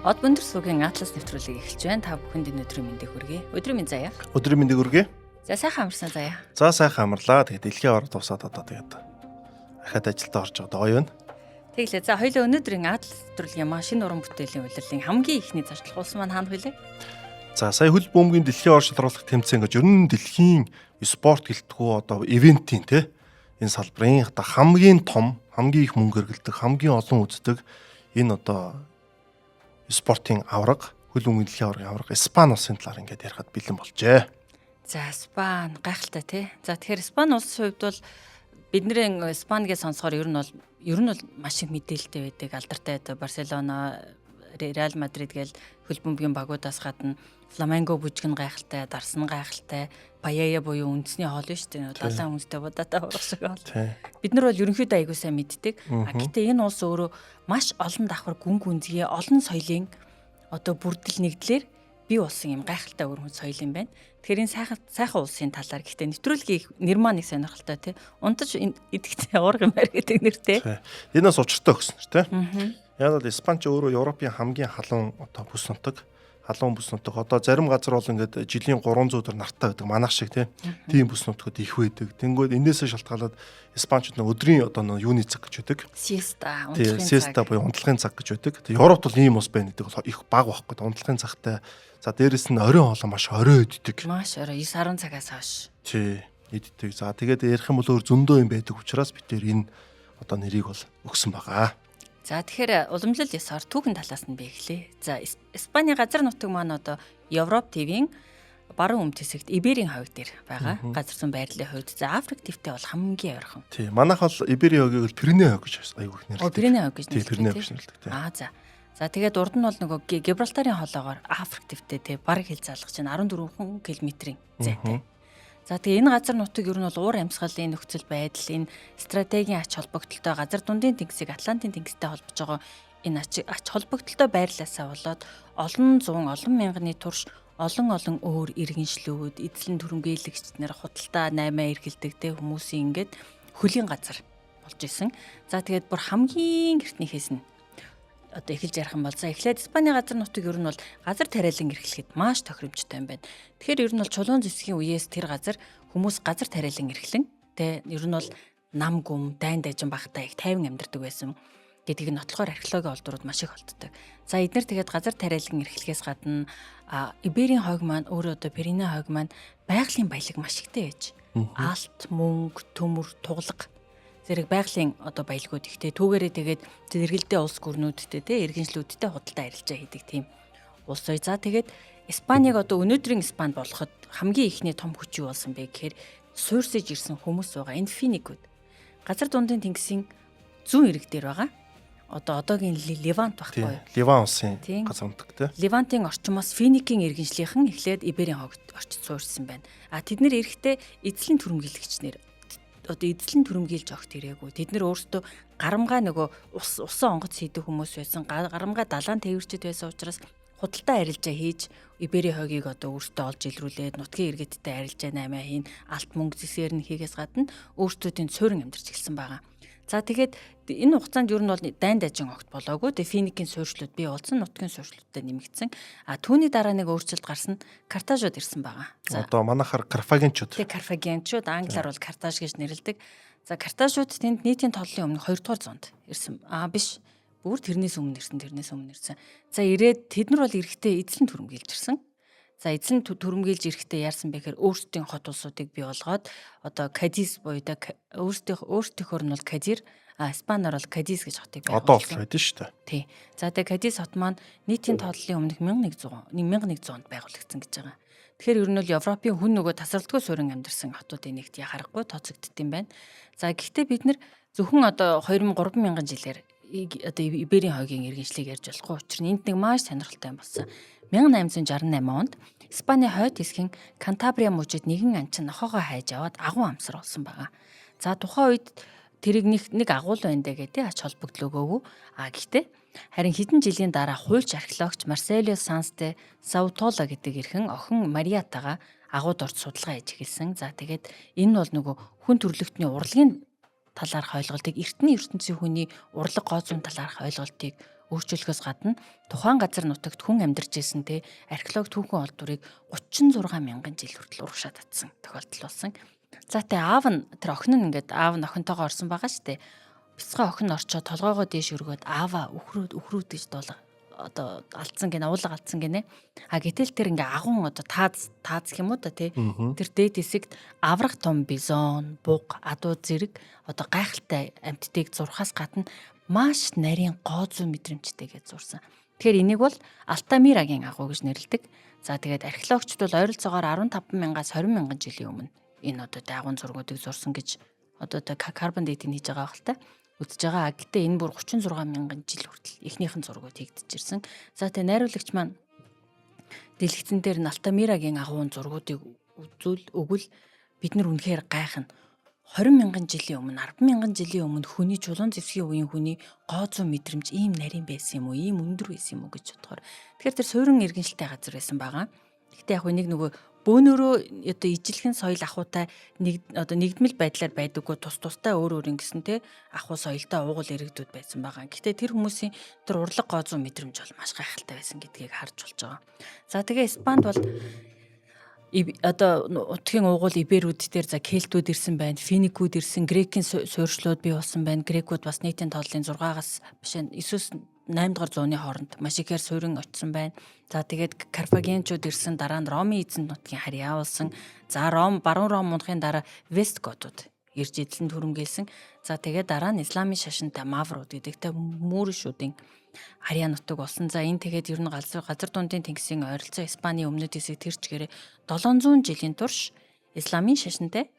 Од өндөр суугийн Атлас нэвтрүүлгийг эхэлж байна. Та бүхэнд энэ өдрийн мэндийг хүргэе. Өдрийн мэнд заяа. Өдрийн мэндийг хүргэе. За сайхан амарсан заяа. За сайхан амарлаа. Тэгээд дэлхийн орд тусаад одоо тэгээд ахаад ажилдаа орж байгаа гоё байна. Тэглээ. За хоёлаа өнөөдрийн Атлас нэвтрүүлгийн маань шинэ уран бүтээлийн улирлын хамгийн ихний зочлох улс маань хаана хөлөө? За сая хөл бөмбөгийн дэлхийн ор шалруулах тэмцээн гэж ер нь дэлхийн спорт гэлтгүү одоо ивентийн те энэ салбарын одоо хамгийн том, хамгийн их мөнгө эргэлдэг, хамгийн олон үздэг энэ одоо спортын аварга, хөл бөмбөгийн дэлхийн аваргын аварга Испани улсын талаар ингээд ярихад бэлэн болжээ. За Испани гайхалтай тий. За тэгэхээр Испани улсын хувьд бол бидний Испани гэж сонсохоор ер нь бол маш их мэдээлэлтэй байдаг. Алдартай одоо Барселона, Реал Мадрид гээл хөл бөмбөгийн багуудаас гадна Фламенго бүжиг нь гайхалтай, дарс нь гайхалтай, паэя буюу үндэсний хоол нь шүү дээ. Далайн үндэстэй будаатай урах шиг хоол. Бид нар бол ерөнхийдөө аягүй сайн мэддэг. А гэтээ энэ улс өөрөө маш олон давхар гүн гүнзгий, олон соёлын одоо бүрдэл нэгдлэр бий болсон юм гайхалтай өрхөн соёл юм байна. Тэгэхээр энэ сайхан сайхан улсын талаар гэхдээ нэвтрүүлгийн нэр маань их сонирхолтой тий. Унтаж идэхтэй уурга юм байна гэдэг нэртэй. Энэ бас учиртай өгсөн нэр тий. Яг бол Испани ч өөрөө Европын хамгийн халуун одоо бүс нутаг, халуун бүс нутаг. Одоо зарим газар бол ингээд жилийн 300 өдөр нартай байдаг манайх шиг тийм бүс нутгад их байдаг. Тэнгүүд энээсээ шалтгаалаад Испанчууд нөө өдрийн одоо нөө юуны цаг гэж байдаг. Siesta, унтлагын цаг. Siesta буюу унтлагын цаг гэж байдаг. Тэг Европт бол ийм ус байна гэдэг бол их бага байхгүй. Унтлагын цагтай. За дээрэс нь оройн хоолой маш орой иддэг. Маш орой 9 10 цагаас хойш. Тий, иддэг. За тэгээд ярих юм бол өөр зөндөө юм байдаг учраас бид тэр энэ одоо нэрийг бол өгсөн байгаа. За тэгэхээр уламжлал ёсоор түүхэн талаас нь би эхлэе. За Испани газар нутаг маань одоо Европ твийн баруун өмд хэсэгт Иберийн хойг дээр байгаа. Газар зүүн байрлалын хувьд за Африк твтэй бол хамгийн ойрхон. Тий. Манайх бол Иберийн хойгийг бол Пиреней хойг гэж аягүй их нэрлэдэг. Пиреней хойг гэж нэрлэдэг. Пиреней хойг гэж нэрлэдэг. Тий. Аа за. За тэгээд урд нь бол нөгөө Гибралтарын хоолоогоор Африк твтэй тий бараг хил залгаж чинь 14 км-ийн зайтай. За тэгээ энэ газар нутаг ер нь бол уур амьсгалын нөхцөл байдал, энэ стратегийн ач холбогдолтой газар дундын тэнгисийг Атлантын тэнгистэй холбож байгаа энэ ач холбогдолтой байрлалаасаа болоод олон зуун олон мянганы турш олон олон өөр иргэншлүүд, эзлэн түрэмгийлэгч нар худалдаа наймаа эргэлдэг те хүмүүсийн ингээд хөлийн газар болж исэн. За тэгээд бүр хамгийн гэртнийхээс нь одоо эхэлж ярих юм бол за эхлээд Испани газар нутаг ер нь бол газар тариалан эрхлэхэд маш тохиромжтой юм байна. Тэгэхээр ер нь бол чулуун зэвсгийн үеэс тэр газар хүмүүс газар тариалан эрхлэн тэ ер нь бол нам гүм дайн дайжин багтаа их тайван амьдардаг байсан гэдгийг нотлохоор археологийн олдрууд маш их олддог. За эднэр тэгээд газар тариалан эрхлэхээс гадна Иберийн хойг маань өөрөө одоо Пиреней хойг маань байгалийн баялаг маш ихтэй байж. Алт, мөнгө, төмөр, туглага зэрэг байгалийн одоо баялгууд ихтэй. Түүгээрээ тэгээд зэрэгэлдээ улс гүрнүүдтэй те иргэншлүүдтэй худалдаа арилжаа хийдэг тийм улс ой. За тэгээд Испаниг одоо өнөөдрийн Испани болоход хамгийн ихний том хүч юу болсон бэ гэхээр суурьсаж ирсэн хүмүүс байгаа. Энэ финикүүд. Газар дундын тэнгисийн зүүн эрэг дээр байгаа. Одоо одоогийн Левант байхгүй юу? Ливан улсын газар нутаг те. Левантын орчмоос Финикийн иргэншлийнхэн эхлээд Иберийн хогт очиж суурьсан байна. А тэд нэр эрэхтэй эзлэн түрэмгийлэгчнэр одоо эзлэн түрэмгийлж огт ирээгүй. Тэд нэр өөрсдөө гарамгай нөгөө ус усан онгоц хийдэг хүмүүс байсан. Гарамгай далайн тээвэрчд байсан учраас худалдаа арилжаа хийж Иберийн хойгийг одоо өөрсдөө олж илрүүлээд нутгийн иргэдтэй арилжаа наймаа хийн алт мөнгө зэсээр нь хийгээс гадна өөрсдүүдийн суурин амьдарч эхэлсэн байгаа. За тэгээд энэ хугацаанд ер нь бол дайн дажин огт болоогүй. Тэгээ Финикийн суурьшлууд бий болсон, нутгийн суурьшлуудтай нэмэгдсэн. А түүний дараа нэг өөрчлөлт гарсан нь Картажууд ирсэн байгаа. За одоо манайхаар Карфагенчууд. Тэг Карфагенчууд англиар бол Картаж гэж нэрлэдэг. За Картажууд тэнд нийтийн толлын өмнө 2 дугаар зуунд ирсэн. А биш. Бүр тэрнээс өмнө ирсэн, тэрнээс өмнө ирсэн. За ирээд тэд нар бол эрэхтэй эзлэн түрэмгийлж ирсэн. За эзэн түрэмгийлж ирэхдээ яарсан бэ гэхээр өөрсдийн хот улсуудыг бий болгоод одоо Кадис буюу өөрсдийнхөөр нь бол Кадир, а Испаниар бол Кадис гэж хотыг байгуулсан. Одоо бол байдаг шүү дээ. Тий. За тэгээ Кадис хот маань нийтийн тооллын өмнөх 1100 онд байгуулагдсан гэж байгаа. Тэгэхээр ер нь бол Европын хүн нөгөө тасралтгүй суурин амьдарсан хотуудын нэгт яхаарахгүй тооцогдд юм байна. За гэхдээ бид нар зөвхөн одоо 2000 3000 жилээр одоо Иберийн хойгийн иргэншлийг ярьж болохгүй. Учир нь энд нэг маш сонирхолтой юм болсон. 1868 онд Испани хойд хэсгийн Кантабриа мужид нэгэн анчин нохоогоо хайж аваад агуу амсар болсон байгаа. За тухайн үед тэрийг нэг агуул байна даа гэдэг ач холбогдол өгөөгүй. А гэхдээ харин хэдэн жилийн дараа хуульч археологч Марселио Сансте Саутола гэдэг эрхэн охин Мариатагаа агууд орж судалгаа хийж эхэлсэн. За тэгээд энэ нь бол нөгөө хүн төрөлхтний урлагийн талаарх ойлголтыг, эртний ертөнцийн хүний урлаг гоо зүйн талаарх ойлголтыг Өөрчлөхөөс гадна тухайн газар нутагт хүн амьдарч исэн те археолог түүхэн олдврыг 36 мянган жил хүртэл урагшаа татсан тохиолдол болсон. За тэ аав нь тэр охин нь ингээд аав нь охинтойгоо орсон байгаа шүү дээ. Бяцхан охин орчоо толгоогоо дээш өргөөд аава үхрүүд үхрүүд гэж дуулга одоо алдсан гинэ, уулга алдсан гинэ. А гэтэл тэр ингээ агуун одоо тааз тааз гэх юм уу да тий. Тэр дээд хэсэгт аврах том бизон, буг, адуу зэрэг одоо гайхалтай амьтдыг зурхаас гадна маш нарийн гоо зүй мэдрэмжтэйгээ зурсан. Тэгэхээр энийг бол Алтамирагийн агуу гэж нэрлэдэг. За тэгээд археологчид бол ойролцоогоор 15 мянгаас 20 мянган жилийн өмнө энэ одоо агуун зургуудыг зурсан гэж одоо карбон дейтинг хийж байгаа хэл та үзэж байгаа. Гэтэ энэ бүр 36 мянган жил хүртэл эхнийхэн зургууд хийгдэж ирсэн. За тэгээ найруулагч маань дэлгэцэн дээр нь Алтамирагийн агуун зургуудыг үзүүл өгвөл бид нар үнэхээр гайхна. 20 мянган жилийн өмнө, 10 мянган жилийн өмнө хүний чулуун зэвсгийн үеийн хүний гоо зүйн мэдрэмж ийм нарийн байсан юм уу, ийм өндөр байсан юм уу гэж бодохоор. Тэгэхээр тэр суурин иргэншилтэй газар байсан байгаа. Гэхдээ яг энийг нөгөө бөөнөрөө одоо ижилхэн соёл ахуйтай нэг одоо нэгдмэл байдлаар байдаггүй, тус тустай өөр өөр ингэсэн те ахуй соёлтой уугуул иргэдүүд байсан байгаа. Гэхдээ тэр хүмүүсийн тэр урлаг гоо зүйн мэдрэмж бол маш гайхалтай байсан гэдгийг харж болж байгаа. За тэгээ Испанд бол одоо утгийн уугуул иберүүд дээр за кельтүүд ирсэн байна, финикүүд ирсэн, грекийн суурьшлууд бий болсон байна. Грекүүд бас нийтийн тооллын 6-аас биш 9-өөс 8 дугаар зууны хооронд маш ихээр суурин очсон байна. За тэгээд Карфагенчууд ирсэн, дараа нь Ромын эзэнт нутгийн харьяа болсон. За Ром, Баруун Ром мунхын дараа Вестготууд ирж эзлэн түрэмгийлсэн. За тэгээд дараа нь исламын шашинтай Маврууд гэдэгтэй Мөршүүдийн харьяа нутаг болсон. За энэ тэгээд ер нь газар дундын тэнгисийн ойролцоо Испаний өмнөд хэсэг тэр чигээрээ 700 жилийн турш исламын шашинтай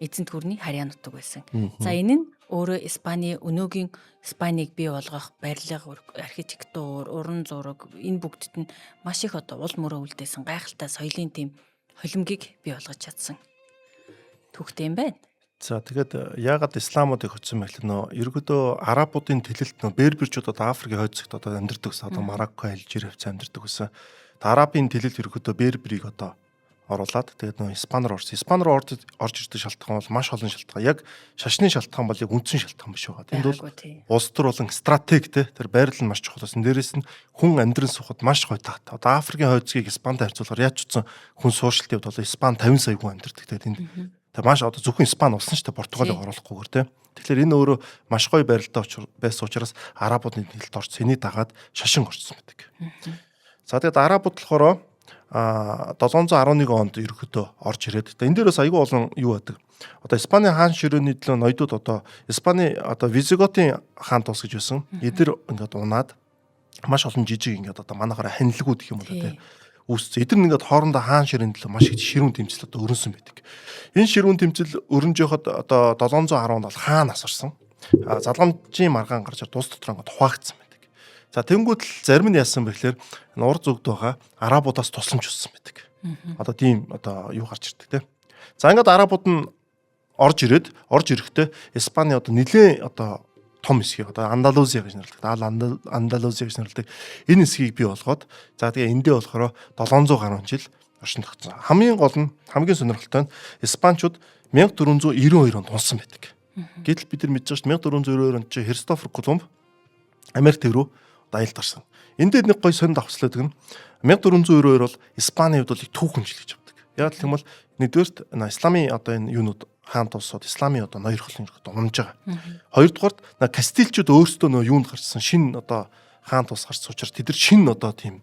эзэнт гүрний харьяа нутаг байсан. За энэ нь өөрөө Испани өнөөгийн Испанийг бий болгох барилга, архитектур, уран зураг энэ бүгдд нь маш их одоо уул мөрөө үлдээсэн гайхалтай соёлын тийм холимгийг бий болгож чадсан түүхтэй юм байна. За тэгээд яагаад исламууд их очсон бэ гэхэл нөө ерөөдөө арабуудын тэлэлт нөө берберчүүд одоо Африкийн хойд зүгт одоо амьдардаг гэсэн, одоо Марокко, Алжир хавцаа амьдардаг гэсэн. Арабын тэлэлт ерөөдөө берберийг одоо оруулаад тэгээд нөө Испани руу орсон. Испани руу орж ирдэг шалтгаан бол маш олон шалтгаан. Яг шашны шалтгаан бол яг үндсэн шалтгаан биш байгаа. Тэнд бол улс төр болон стратеги те тэр байрлал нь маш чухал байсан. Дээрээс нь хүн амьдран сухад маш гоё таатай. Одоо Африкийн хойд зүгийг Испантай харьцуулахаар яаж ч утсан хүн сууршилтын хувьд бол Испани 50 сая хүн амьдардаг. Тэгээд тэнд тэг маш одоо зөвхөн Испани болсон шүү дээ, Португалыг оруулахгүйгээр те. Тэгэхээр энэ өөрөө маш гоё байралтай байсан учраас арабуудын хэлд орсон. Энийг дагаад шашин орсон байдаг. За тэгээд арабууд болохоор 711 онд ерөнхийдөө орж ирээд энэ дээр бас айгүй олон юу байдаг. Одоо Испани хаан ширөөний төлөө ноёдууд одоо Испани одоо Визиготын хаан тус гэж байсан. Эдэр ингээд унаад маш олон жижиг ингээд одоо манайхаараа ханилгууд гэх юм уу те үүссэн. Эдэр ингээд хоорондоо хаан ширээний төлөө маш их ширүүн тэмцэл одоо өрнөсөн байдаг. Энэ ширүүн тэмцэл өрнөж явахад одоо 710 онд бол хаан асарсан. Залгамжийн маргаан гарч тус дотор ингээд хуваагдсан байдаг. За тэнгуут л зарим нь яасан бэ гэхээр энэ ур зүгд байгаа арабуудаас тусламж хүссэн байдаг. Одоо тийм одоо юу гарч ирдэг те. За ингээд арабууд нь орж ирээд орж ирэхдээ Испани одоо нэлээд одоо том хэсгийг одоо Андалузия гэж нэрлэдэг. Ал Андалузия гэж нэрлэдэг. Энэ хэсгийг бий болгоод за тэгээ эндээ болохоор 700 гаруй жил оршин тогтсон. Хамгийн гол нь хамгийн сонирхолтой нь Испанчууд 1492 онд унсан байдаг. Гэтэл бид нар мэдж байгаа шүү дээ 1492 онд чи Христофер Колумб Америк төв рүү аялд гарсан. Энд дээр нэг гоё сонь давхцлаа гэдэг нь 1492 бол Испаний хувьд бол их түүхэн жил гэж авдаг. Яг л юм бол нэгдүгээрт исламын одоо энэ юунууд хаан тусууд исламын одоо ноёрхол нь унж байгаа. Хоёрдугаарт Кастильчууд өөрсдөө нөө юунд гарчсан шинэ одоо хаан тус гарсан учраас тэд нар шинэ одоо тийм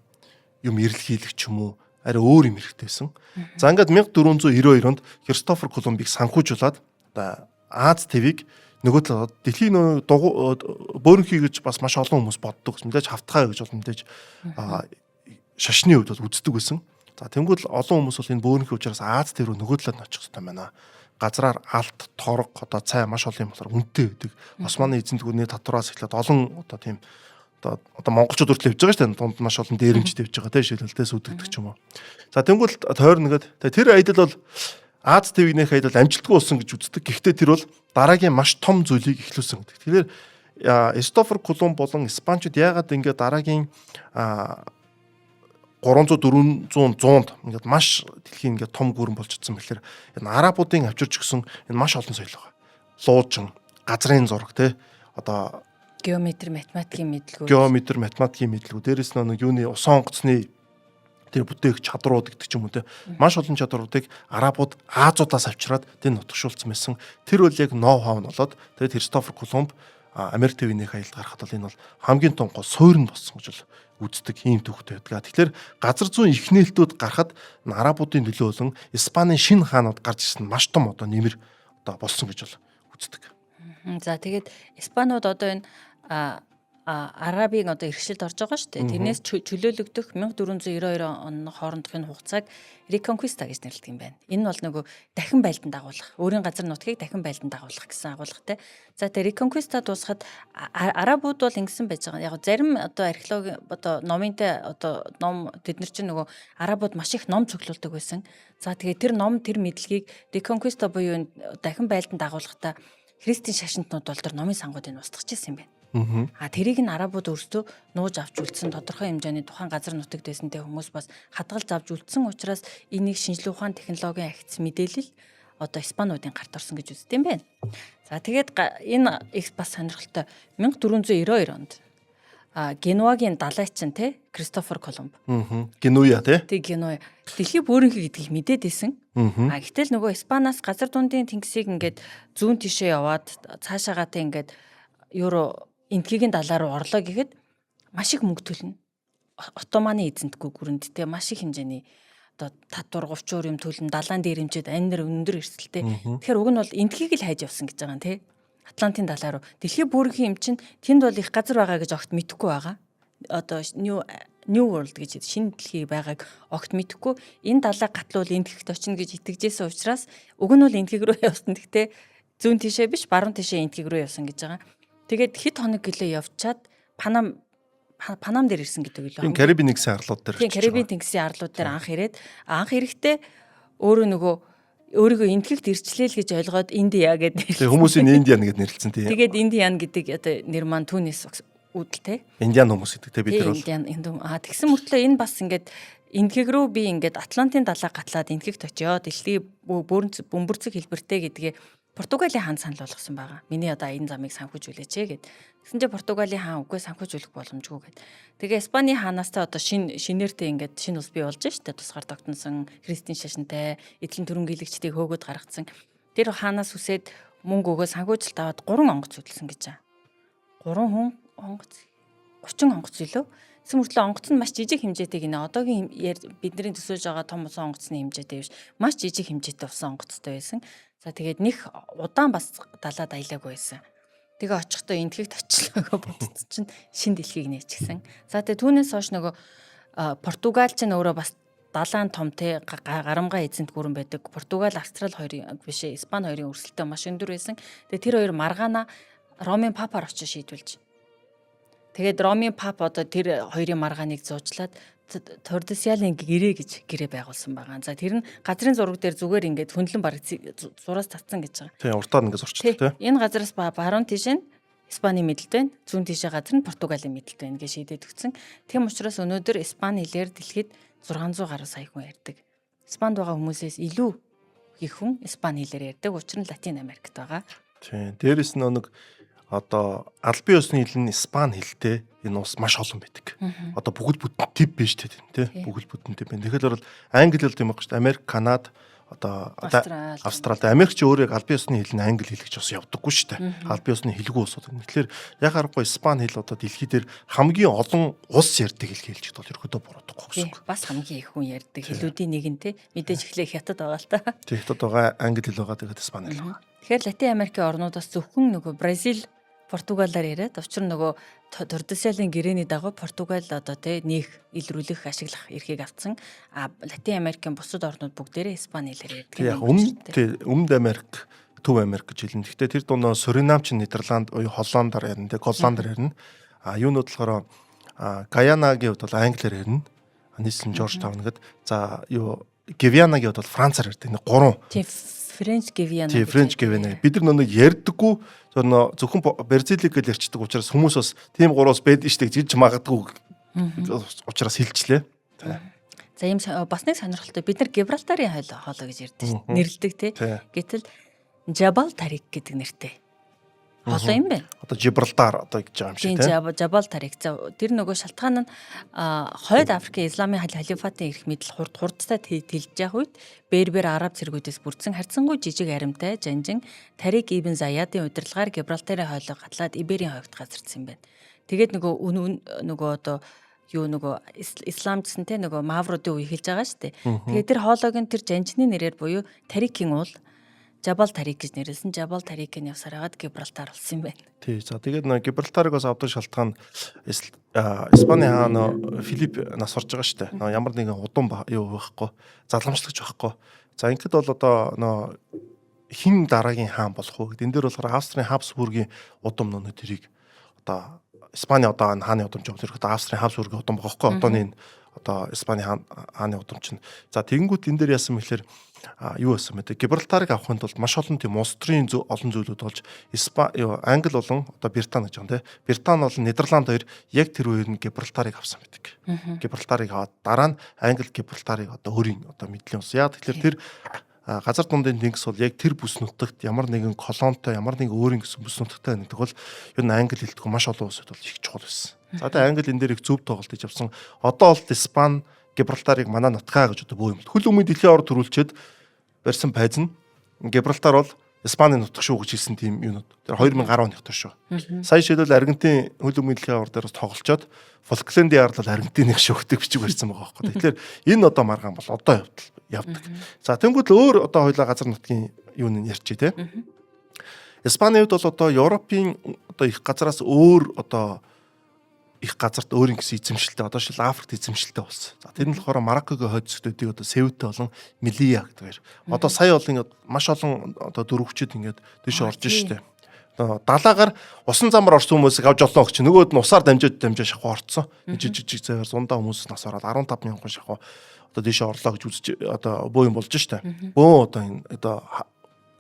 юм эрэлхийлэх ч юм уу арай өөр юм хэрэгтэй байсан. За ингээд 1492 онд Христофер Колумбыг санхүүжүүлээд одоо Аз твийг нөгөө талаад дэлхийн нөө бөөрөнхий гэж бас маш олон хүмүүс боддог. Мэдээж хавтгай гэж бол мэдээж шашны хувьд бол үздэг байсан. За тэнгуут олон хүмүүс бол энэ бөөрөнхий учраас Аз төв рүү нөгөө талаад нь очих хэрэгтэй байна. Газраар алт, торго, одоо цай маш олон юм болохоор үнэтэй байдаг. Османы эзэнт гүрний татвараас эхлээд олон одоо тийм одоо монголчууд хүртэл явж байгаа шүү дээ. Дунд маш олон дээрэмчд явж байгаа тийм шилэлтэй сүдэгдэх ч юм уу. За тэнгуут тойрно гээд тэр аялал бол Аз твигнийх аялал амжилтгүй болсон гэж үздэг. Гэхдээ тэр бол дараагийн маш том зүйлийг эхлүүлсэн гэдэг. Тэгэхээр Кристофер Колумб болон Испанчууд яагаад ингэ дараагийн 300 400 100-нд ингээд маш дэлхийн ингээд том гүрэн болж чадсан бэхлээр энэ арабуудын авчирч өгсөн энэ маш олон соёл байгаа. Луужин, газрын зураг те одоо Геометри, математикийн мэдлэгүүд. Геометри, математикийн мэдлэгүүд. Дээрээс нь нэг юуны усан онгоцны тэр бүтээх чадрууд гэдэг ч юм уу те. Маш олон чадруудыг арабууд Азуудаас авчираад тэр нутагшуулсан байсан. Тэр бол яг ноу хау нь болоод тэгээд Христофер Колумб Америк тивнийх аялалд гарахад бол энэ бол хамгийн том гол суурь нь болсон гэж бол үздэг ийм түүхтэй байдаг. Тэгэхээр газар зүйн их нээлтүүд гарахад арабуудын нөлөө болон Испанийн шинэ хаанууд гарч ирсэн нь маш том одоо нэмэр одоо болсон гэж бол үздэг. За тэгээд Испанууд одоо энэ Арабын одоо иргэшилд орж байгаа шүү дээ. Тэрнээс чөлөөлөгдөх 1492 он хоорондохын хугацааг Реконквиста гэж нэрлэдэг юм байна. Энэ нь бол нөгөө дахин байлдан дагуулах, өөрийн газар нутгийг дахин байлдан дагуулах гэсэн агуулгатай. За тэгээ Реконквиста дуусахад арабууд бол ингэсэн байж байгаа. Яг зарим одоо археологи одоо номынтай одоо ном тэд нар чинь нөгөө арабууд маш их ном цуглуулдаг байсан. За тэгээ тэр ном тэр мэдлэгийг Реконквиста буюу дахин байлдан дагуулгахдаа христийн шашинтнууд бол тэр номын сангуудыг устгах гэсэн юм байна. А тэрийг нь арабууд өөрсдөө нууж авч үлдсэн тодорхой хэмжээний тухайн газар нутагт байсан те хүмүүс бас хадгалж авч үлдсэн учраас энийг шинжлэх ухаан технологийн агц мэдээлэл одоо испануудын гарт орсон гэж үздэг юм байна. За тэгээд энэ их бас сонирхолтой 1492 онд Генуагийн далайчин те Кристофер Колумб. Генуя те. Тэг Генуя. Дэлхий бөөрөнхий гэдгийг мэдээд исэн. А гэтэл нөгөө Испанаас газар дундын тэнгисийг ингээд зүүн тишээ яваад цаашаагаа те ингээд евро Энтхигийн далаа руу орлоо гэхэд маш их мөнгө төлнө. Отоманы эзэнтгүй гүрэнд те маш их хэмжээний одоо татвар говчуур юм төлнө, далаан дээр хэмжээд анир өндөр эрсдэлтэй. Тэгэхээр уг нь бол Энтхийг л хайж явсан гэж байгаа юм те. Атлантын далаа руу. Дэлхийн бүрхийн юм чинь тэнд бол их газар байгаа гэж огт мэдэхгүй байгаа. Одоо New World гэж шинэ дэлхий байгааг огт мэдэхгүй. Энэ далаа гатлуул Энтхэгт очино гэж итгэжсэн учраас уг нь бол Энтхэг рүү явсан. Гэхдээ зүүн тишээ биш, баруун тишээ Энтхэг рүү явсан гэж байгаа. Тэгээд хэд хоног гэлээ явчаад Панам дээр ирсэн гэдэг үлээ. Тийм Карибын тэнгисийн арлууд дээр. Тийм Карибын тэнгисийн арлууд дээр анх ирээд анх ирэхдээ өөрөө нөгөө өөрийгөө Энтхэгт ирчлээ л гэж ойлгоод Индиа гэдэг. Тийм хүмүүсийн Индиан гэдээ нэрлэлсэн тийм. Тэгээд Индиан гэдэг одоо нэр маань түүнээс үүдэлтэй. Индиан хүмүүс гэдэг те бид нар бол. Индиан тэгсэн мөртлөө энэ бас ингээд Энтхэг рүү би ингээд Атлантын далаа гатлаад Энтхэгт очиод дэлхий бөмбөрцөг хэлбэртэй гэдгээ Португалийн хаан санал болгосон байгаа. Миний одоо энэ замыг санхүүжүүлээч гэд. Тэгсэн чинь Португалийн хаан үгүй санхүүжүүлэх боломжгүй гэд. Тэгээ Испани хаанаас та одоо шинээртэй ингээд шинэ улс бий болж штэ тусгаар тогтносон христийн шашинтай эдлэн төрөнгийлэгчдийг хөөгөөд гаргацсан. Тэр хаанаас үсээд мөнгө өгөө санхүүжилт аваад 3 онгоц хөдөлсөн гэж байгаа. 3 хүн онгоц 30 онгоц илүү. Тэгсэн мөртлөө онгоц нь маш жижиг хэмжээтэй гинэ. Одоогийн бидний төсөөж байгаа том усан онгоцны хэмжээтэй биш. Маш жижиг хэмжээтэй усан онгоцтой байсан. За тэгээд нэх удаан бас далаад аялаагүй байсан. Тэгээ очихдоо Энтхэгт очлоо бодсон чинь шин дэлхийг нээчихсэн. За тэгээ түүнээс хойш нөгөө Португал ч өөрөө бас далайн том те гарамгай эзэнт гүрэн байдаг. Португал, Австрал хоёрын биш ээ, Испани хоёрын өрсөлдөөн маш өндөр байсан. Тэгээ тэр хоёр маргаана Ромын папаар очиж шийдвэлж. Тэгээд Ромын пап одоо тэр хоёрын маргааныг зуучлаад Тордесиалийн гэрээ гэж гэрээ байгуулсан байгаа. За тэр нь газрын зураг дээр зүгээр ингээд хөндлөн бараг зураас татсан гэж байгаа. Тийм уртаар ингээд зурчдаг тийм. Энэ газараас баруун тийш нь Испани мэдлэлт байна. Зүүн тийшээ газар нь Португалийн мэдлэлт байна гэж шийдээд өгсөн. Тийм учраас өнөөдөр Испани хэлээр дэлхийд 600 гаруй сая хүн ярьдаг. Испанд байгаа хүмүүсээс илүү их хүн Испани хэлээр ярьдаг. Учир нь Латин Америкт байгаа. Тийм. Дээрээс нь нэг одоо албан ёсны хэл нь испани хэлтэй энэ улс маш олон байдаг. Одоо бүгд бүтэн төв биш үү тий. Бүгд бүтэн төв байна. Тэгэхээр бол англи хэл тийм байх шүү дээ. Америк, Канада, одоо Австрал, Америк ч өөрөө албан ёсны хэл нь англи хэл гэж бас явдаггүй шүү дээ. Албан ёсны хэлгүй улсууд. Тэгэхээр яг аргагүй испани хэл одоо дэлхий дээр хамгийн олон улс ярьдаг хэл хэлж бол ерөөдөө буруудахгүй гэсэн үг. Бас хамгийн их хүн ярьдаг хэлүүдийн нэг нь тий. Мэдээж эхлэх хятад байгаа л та. Тий, хятад байгаа, англи хэл байгаа, тэгээд испани хэл байгаа. Тэгэхээр Латин Америкийн орнуудаас зөвхөн нөгөө Бразил, Португалаар яриад учир нь нөгөө Тордесиалийн гэрээний дагуу Португал одоо тий нэх илрүүлэх ашиглах эрхийг авцсан. А Латин Америкийн бусад орнууд бүгдээрээ испани хэлээр ярьдаг. Тий яг өмнөд Америк, Төв Америк гэж хэлнэ. Гэхдээ тэр дундаа Суринам чинь Нидерланд, Холландаар ярина тий, Голландаар ярина. А юунууд болохоор Гаянагийн хувьд бол англиар ярина. Нийслэн Жорж Таун гэдэг. За юу Гвианагийн хувьд бол францаар ярьдаг. Нэг гурван. Тий Френч Гвиана. Тий Френч Гвиана. Бид нар нэг ярьдаггүй зөвхөн Бразилиг гэж ярьчдаг учраас хүмүүс бас тийм гурван улс байдаг шүү дээ гэж магадгүй учраас хэлчлээ. За ийм бас нэг сонирхолтой бид нар Гибралтарын хоолой гэж ярьдаг шүү дээ. Нэрлэдэг тий. Гэтэл Жабал Тарик гэдэг нэртэй. Хоолой юм байна. Одоо Жибралтар одоо гэж байгаа юм шиг тийм. Жабал Тарик. За тэр нөгөө шалтгаан нь Хойд Африкийн исламын халифатын эрх мэдэл хурдтай тэлж явах үед Бербер араб цэргүүдээс бүрдсэн харьцангуй жижиг аримтай жанжин Тарик ибн Заядын удирдлагаар Гибралтарын хойлоо гатлаад Иберийн хойгт газардсан юм байна. Тэгээд нөгөө одоо юу нөгөө исламжсан те нөгөө мавруудын үе хэлж байгаа шүү дээ. Тэгээд тэр хоолойг нь тэр жанжины нэрээр буюу Тарикийн уул Жабал Тарик гэж нэрлсэн. Жабал Тарик нь явсаар хагаад Гибралтар болсон юм байна. Тий. За тэгээд нөө Гибралтарыг бас авдаг шалтгаан Испани хаан Филипп нас орж байгаа шүү дээ. Нөө ямар нэгэн удам юу байхгүй, залгамжлагч байхгүй. За ингээд бол одоо нөө хин дараагийн хаан болох вэ гэдэг. Энэ дээр болохоор Австрийн Хабсбургийн удам нөө тэрийг одоо Испани одоо хааны удамч юм. Тэр Австрийн Хабсбургийн удам байгаа байхгүй. Одооны энэ одоо Испани хааны удамч нь. За тэгэнгүүт энэ дээр яасан мэхлээр юу байсан бэ? Гибралтарыг авахын тулд маш олон тийм улс төрийн олон зүйлүүд болж Англи болон одоо Британи гэж байна те. Британи болон Нидерланд хоёр яг тэр үеэр нь Гибралтарыг авсан байдаг. Гибралтарыг аваад дараа нь Англи Гибралтарыг одоо өөрийн одоо мэдлийн улс. Яг тэгэхээр тэр газар дундын тэнгис бол яг тэр бүс нутагт ямар нэгэн колонитой, ямар нэгэн өөрийн гэсэн бүс нутагтай гэдэг бол ер нь англи хэлдэг маш олон улсууд бол их чухал байсан. За тэгээ англи энэ дээр их зөв тоглолт хийж авсан. Одоо бол Испани Гибралтарыг манай нутгаа гэж одоо бөө юм. Хөл өмийн дэлхийн ор төрүүлчихэд барьсан пайз нь Гибралтар бол Испани нутаг шүү гэж хэлсэн тийм юунууд. Тэр 2010 оных төр шүү. Сая шилбэл Аргентин хөл өмийн дэлхийн ор дээр бас тоглолцоод Фолклендийн арлал Аргентиных шүү гэдэг бичиг барьсан байгаа байхгүй. Тэгэхээр энэ одоо маргаан бол одоо явдал явдаг. За тэнгуут л өөр одоо хоёлаа газар нутгийн юу нэг ярьчих те. Испани хувьд бол одоо Европын одоо их газараас өөр одоо их газарт өөрийн гэсэн эзэмшилтэй одоо шил Африкт эзэмшилтэй болсон. За тэр нь болохоор Мароккогийн хойд хэсгүүдийг одоо Сеута болон Мелия гэдэг хоёр. Одоо сая бол ингээд маш олон одоо дөрвөгчд ингээд тийш орж штэ. Одоо далаагаар усан замаар орсон хүмүүсийг авч олно гэж нөгөөд нь усаар дамжаад шахуу орцсон. Жижиг жижиг заяар зундаа хүмүүс нас ороод 15 мянган шахуу одоо тийш орлоо гэж үзэж одоо бөө юм болж штэ. Бөө одоо энэ одоо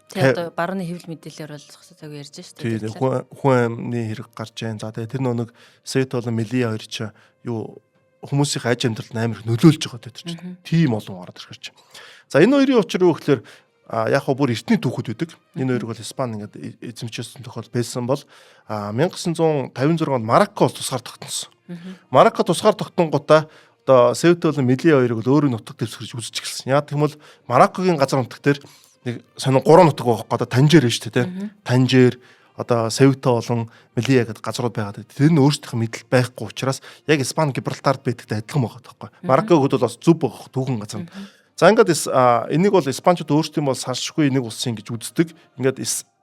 Тэгээ одоо барууны хэвлэл мэдээлэлээр бол зогсоо цаг ярьж штэ. Тийм хүн амны хэрэг гарч जैन. За тэгээ тэр нэг Сет болон Мелия хоёр чи юу хүмүүсийн аж амьдралд амар их нөлөөлж байгаа тэр чинь. Тийм олон ороод ирэх чинь. За энэ хоёрын учир юу гэхээр яг хөө бүр эртний түүхэд байдаг. Энэ хоёрыг бол Испани ингээд эзэмшсэн тохиол байсан бол 1956 онд Марокко бол тусгаар тогтносон. Марокко тусгаар тогтнонгуудаа одоо Сет болон Мелия хоёрыг бол өөрийн нутаг дэвсгэрж үзэж эхэлсэн. Яг тийм бол Мароккогийн газар нутаг дээр нэг сонин гурван нутаг байхгүй одоо Танжер байна шүү дээ тий. Танжер одоо Сеута болон Мелия гэдэг газрууд байгаад тэр нь өөрсдийнх нь мэдэл байхгүй учраас яг Испани Гибралтард байдагтай адилхан байгаа байхгүй. Мароккогод бол бас зөв байгаа түүхэн газар. За ингээд энийг бол Испанчууд өөрсдийн бол салшгүй нэг улсын гэж үздэг. Ингээд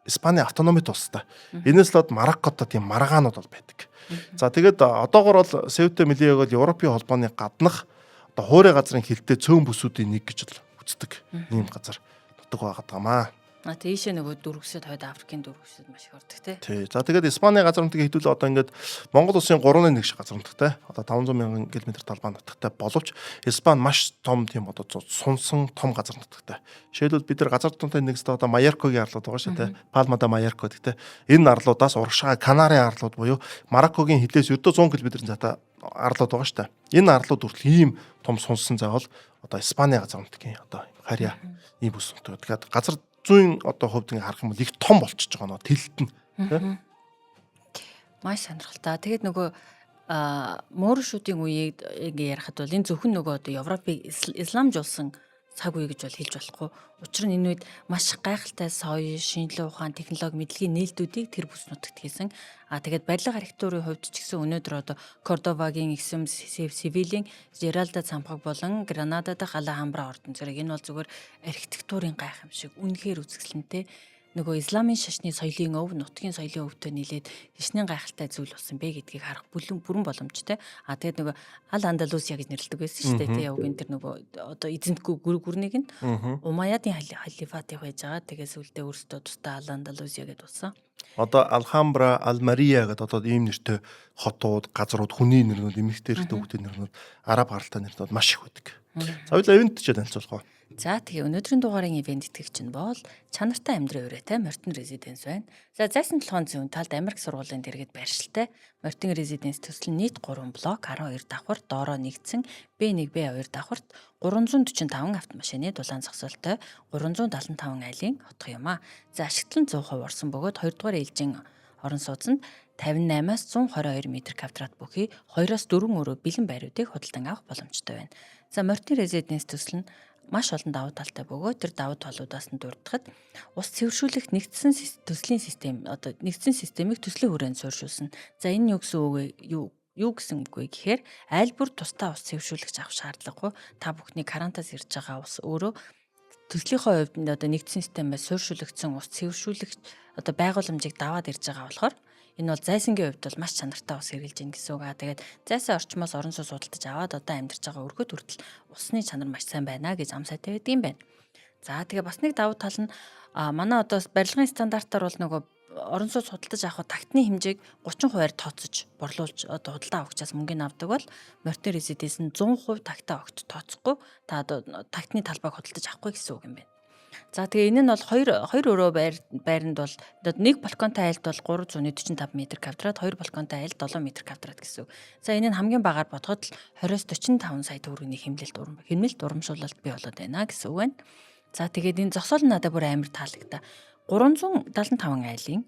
Испани автономит улстай. Энэс л Мароккодо тийм маргаанууд бол байдаг. За тэгээд одоогор бол Сеута Мелияг бол Европын холбооны гаднах одоо хуурай газрын хилтэй цөөн бүсүүдийн нэг гэж л үздэг. Ийм газар нутаг байгаад байгаа маа. А тийшээ нөгөө дөрвөсөд хойд Африкийн дөрвөсөд маш их ордог тий. Тий. За тэгээд Испани газар нутгийн хэдүүл одоо ингээд Монгол улсын 3.1 шиг газар нутагтай. Одоо 500 мянган км талбай нутагтай боловч Испани маш том тийм одоо сунсан том газар нутагтай. Жишээлбэл бид нар газар нутгийн нэгсдээ одоо Майоркогийн арлууд байгаа шүү дээ. Палма да Майорко гэдэг тий. Энэ арлуудаас урагшаа Канарын арлууд буюу Мароккогийн хилээс өдөө 100 км зайтай арлууд байгаа шүү дээ. Энэ арлууд хүртэл ийм том сунсан зай бол одоо Испани газар нутгийн одоо харьяа ийм бүс нутаг. Тэгэхээр газар зүйн одоо хувьд ингээ харах юм бол их том болчихж байгаа нөө тэлт нь тий. Маш сонирхолтой. Тэгээд нөгөө мөөршүүдийн үеийг ингээ ярихад бол энэ зөвхөн нөгөө одоо Европыг исламжуулсан цаг үе гэж бол хэлж болохгүй. Учир нь энэ үед маш гайхалтай соёл, шинжилгээ ухаан, технологи, мэдлэгийн нээлтүүдийг тэр бүс нутагт хийсэн. А тэгээд барилга архитектурын хувьд ч гэсэн өнөөдөр одоо Кордовагийн Исэм, Севилийн Жералда цамхаг болон Гранада дахь Алахамбра ордон зэрэг энэ бол зүгээр архитектурын гайхамшиг, үнэхээр үзэсгэлэнтэй нөгөө исламын шашны соёлын өв, нутгийн соёлын өвтэй нийлээд хичнээн гайхалтай зүйл болсон бэ гэдгийг харах бүрэн боломжтой. А тэгээд нөгөө Ал Андалусия гэж нэрлэдэг байсан шүү дээ. Тэ явгийн тэр нөгөө одоо эзэнтгүй гүрнийг нь Умайядын халифат байж байгаа. Тэгээд сүүлдээ өөрсдөө тусдаа Ал Андалусия гэдээ болсон. Одоо Алхамбра, Алмария гэдэг одоо ийм нэртэй хотууд, газрууд, хүний нэрнүүд, эмэгтэй эрэгтэй хүүхдийн нэрнүүд, араб гаралтай нэрнүүд маш их байдаг. За хоёулаа ивент ч танилцуулах уу. За тэгээ өнөөдрийн дугаарын ивент итгэгч нь бол чанартай амьдрын ураатай Мортон Резиденс байна. За зайсан толгойн зүүн талд Америк сургуулийн дэргэд байршилтай Мортон Резиденс төсөл нь нийт 3 блок 12 давхар доороо нэгдсэн B1 B2 давхарт 345 автомашины дулаан зогсоолтой 375 айлын хотго юм а. За ашигтлан 100% орсон бөгөөд 2 дугаар ээлжийн Орон сууцнд 58-аас 122 м квадрат бүхий 2-оос 4 өрөө бэлэн байруудыг худалдан авах боломжтой байна. За Морьтын Резиденс төсөл нь маш олон давуу талтай бөгөөд тэр давуу талуудаас нь дурдахад ус цэвэршүүлэх нэгдсэн төслийн систем одоо нэгдсэн системийг төслийн хүрээнд суурьшуулсан. За энэ юу гэсэн үг вэ? Юу гэсэн үг вэ гэхээр айл бүр тусдаа ус цэвэршүүлэгч авах шаардлагагүй. Та бүхний карантаас ирж байгаа ус өөрөө төслийнхөө хувьд одоо нэгдсэн системээр суурьшуулагдсан ус цэвэршүүлэгч одоо байгууламжийг даваад ирж байгаа болохоор энэ бол зайсангийн хувьд бол маш чанартай ус хэрэглэж гин гэсэн үг. Аа тэгээд зайсан орчмоос орон сууц худалдаж аваад одоо амьдарч байгаа өргөд хүртэл усны чанар маш сайн байна гэж ам сайтай байдаг юм байна. За тэгээ бас нэг давуу тал нь манай одоо барилгын стандартаар бол нөгөө орон сууц худалдаж авах тагтны хэмжээг 30%-аар тооцож борлуулж одоо худалдаа авахчаас мөнгөний авдаг бол Морьтын Резиденс нь 100% тагтаа огт тооцохгүй та одоо тагтны талбайг худалдаж авахгүй гэсэн үг юм байна. За тэгээ энэ нь бол хоёр өрөө байранд бол нэг балконтой айлд бол 345 м квадрат, хоёр балконтой айлд 7 м квадрат гэсэн үг. За энэ нь хамгийн багаар бодоход л 20-45 сая төгрөгийн хэмнэлт урамшуулалт бий болоод байна гэсэн үг байна. За тэгээд энэ зогсоол нь надад бүр амар таалагдаа. 375 айлын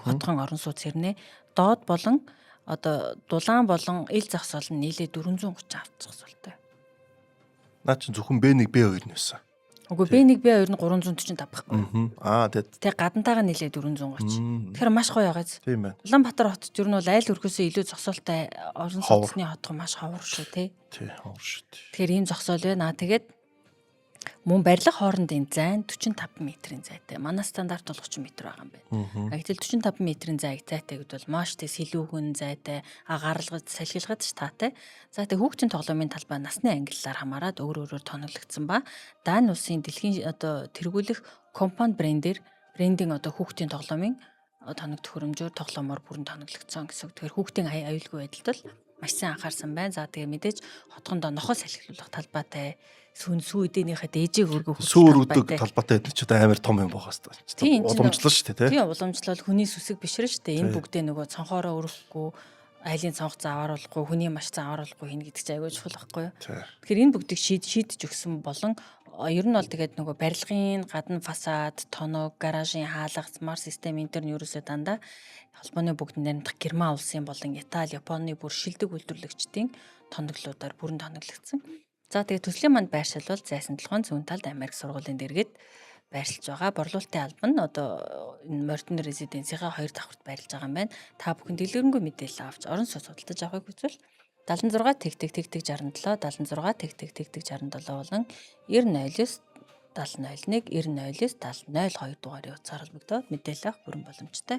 хотгон орон сууц хэрнээ доод болон одоо дулаан болон ил зогсоол нь нийлээ 430 авт зогсоолтой. Наа чи зөвхөн B1 B2 нь байсан. Үгүй B1 B2 нь 345 байхгүй. Аа тэгээд Тэг гадантайгаа нийлээ 430. Тэгэхээр маш гоё байгааз. Тийм байна. Улаанбаатар хотод ер нь бол айл өрхөөсөө илүү зогсоолтой орон сууцны хотгон маш ховор шүү тий. Тий, ховор шүү. Тэгэхээр ийм зогсоол байна. Тэгээд мөн барилга хоорондын зай нь 45 м-ийн зайтай. Манай стандарт бол 30 м байгаа юм байна. Гэтэл 45 м-ийн зайг зайтай гэдээ бол маш тэг сэлүүхэн зайтай, гаралгаж, салхилгаж таатай. За тэг хүүхдийн тоглоомын талбай насны ангиллаар хамаарат өөр өөрөөр тоноглогдсон ба Дани улсын дэлхийн одоо тэргүүлэх компани брендээр брендинг одоо хүүхдийн тоглоомын тоног төхөөрөмжөөр тоглоомоор бүрэн тоноглогдсон гэсэн үг. Тэгэхээр хүүхдийн аюулгүй байдалд бол маш сайн анхаарсан байна. За тэгээ мэдээж хотгондоо нохоо салхилуулах талбайтай, сүүн сүү эдэнийхээ дээжийг өргөх сүү өргөдөг талбайтай гэдэг чинь амар том юм байгаа хэвээр. Уламжлал шүү дээ, тий. Тийм, уламжлал хүний сүсэг бишрэн шүү дээ. Энэ бүгдээ нөгөө цонхоороо өрөхгүй, айлын цонх завааруулахгүй, хүний маш завааруулахгүй хийнэ гэдэг чинь аягүй чухал байхгүй юу? Тэгэхээр энэ бүгдийг шийдэж өгсөн болон ер нь бол тэгээд нөгөө барилгын гадна фасад, тоног, гаражийн хаалга, смарт систем энэ төр нь ерөөсөө дандаа холбооны бүгд найрамдах Герман улсын болон Итали, Японы бүр шилдэг үйлдвэрлэгчдийн тоноглолуудаар бүрэн тоноглогдсон. За тэгээд төслийн манд байршил бол зайсан толгойн зүүн талд Америк сургуулийн дэргэд байрлаж байгаа. Борлуулалтын алба нь одоо энэ Морьтон Резиденсийнхаа 2 давхарт байрлаж байгаа юм байна. Та бүхэн дэлгэрэнгүй мэдээлэл авч орон сууц худалдаж авахыг хүсвэл 76 тэг тэг тэг тэг 67 76 тэг тэг тэг тэг 67 болон 90 70 01 90 70 02 дугаарын утсаар холбогдоод мэдээлэл авах бүрэн боломжтой.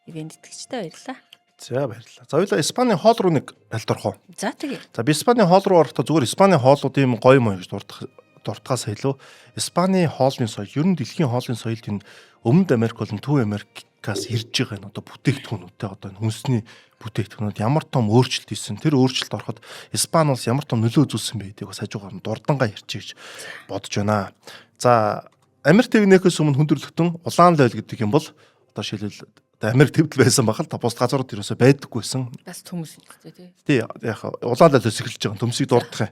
Ивент итгэгчтэй баярлалаа. За баярлалаа. За хоёлаа Испаний хоол руу нэг альд орох уу? За тэгээ. За би Испаний хоол руу орохдоо зүгээр Испаний хоолууд ийм гоё мой гэж дурдахаас илүү Испаний хоолны соёл, ер нь дэлхийн хоолны соёлд энэ Өмнөд Америк болон Төв Америкаас ирж байгаа энэ одоо бүтээгдэхүүнүүдтэй одоо энэ хүнсний бүтээгдэхүүнүүд ямар том өөрчлөлт хийсэн, тэр өөрчлөлт ороход Испани улс ямар том нөлөө үзүүлсэн бэ гэдгийг бас хажуугаар нь дурдангаа ярьчих гэж бодож байна. За Америк твнэхээс өмнө хүндрэлтэн улаан лойл гэдэг юм бол одоо шилбэл одоо Америк твдэл байсан байх л та бус газрууд ерөөсөө байдаггүйсэн. Бас төмөс үстэй тий. Тий яг улаан лойлоос эхэлж байгаа төмсийг дурдах юм.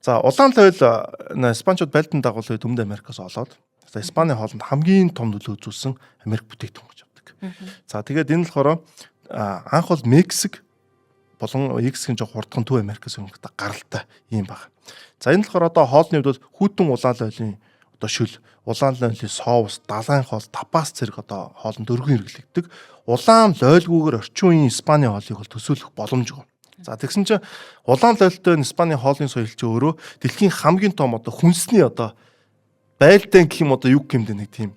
За улаан лойл Испанчууд байлдан дагуулсан үед Өмнөд Америкаас олоод за Испаний хоолнд хамгийн том нөлөө үзүүлсэн Америк бүтээгдэхүүн гэж авдаг. За тэгээд энэ болохоор анх бол Мексик болон Мексикийн жоо хурдхан Төв Америкаас өмнөх гаралтай юм баг. За энэ болохоор одоо хоолны хувьд бол хүйтэн улаан лойлын одоо шүл, улаан лойлын соус, далайн хоол, тапас зэрэг одоо хоолнд өргөн хэрэглэгддэг. Улаан лойлгүйгээр орчин үеийн Испаний хоолыг бол төсөөлөх боломжгүй. За тэгсэн чинь улаан лойлтой Испаний хоолны соёл чинь өөрөө дэлхийн хамгийн том одоо хүнсний одоо байлдаан гэх юм одоо юу гэмдэ нэг тийм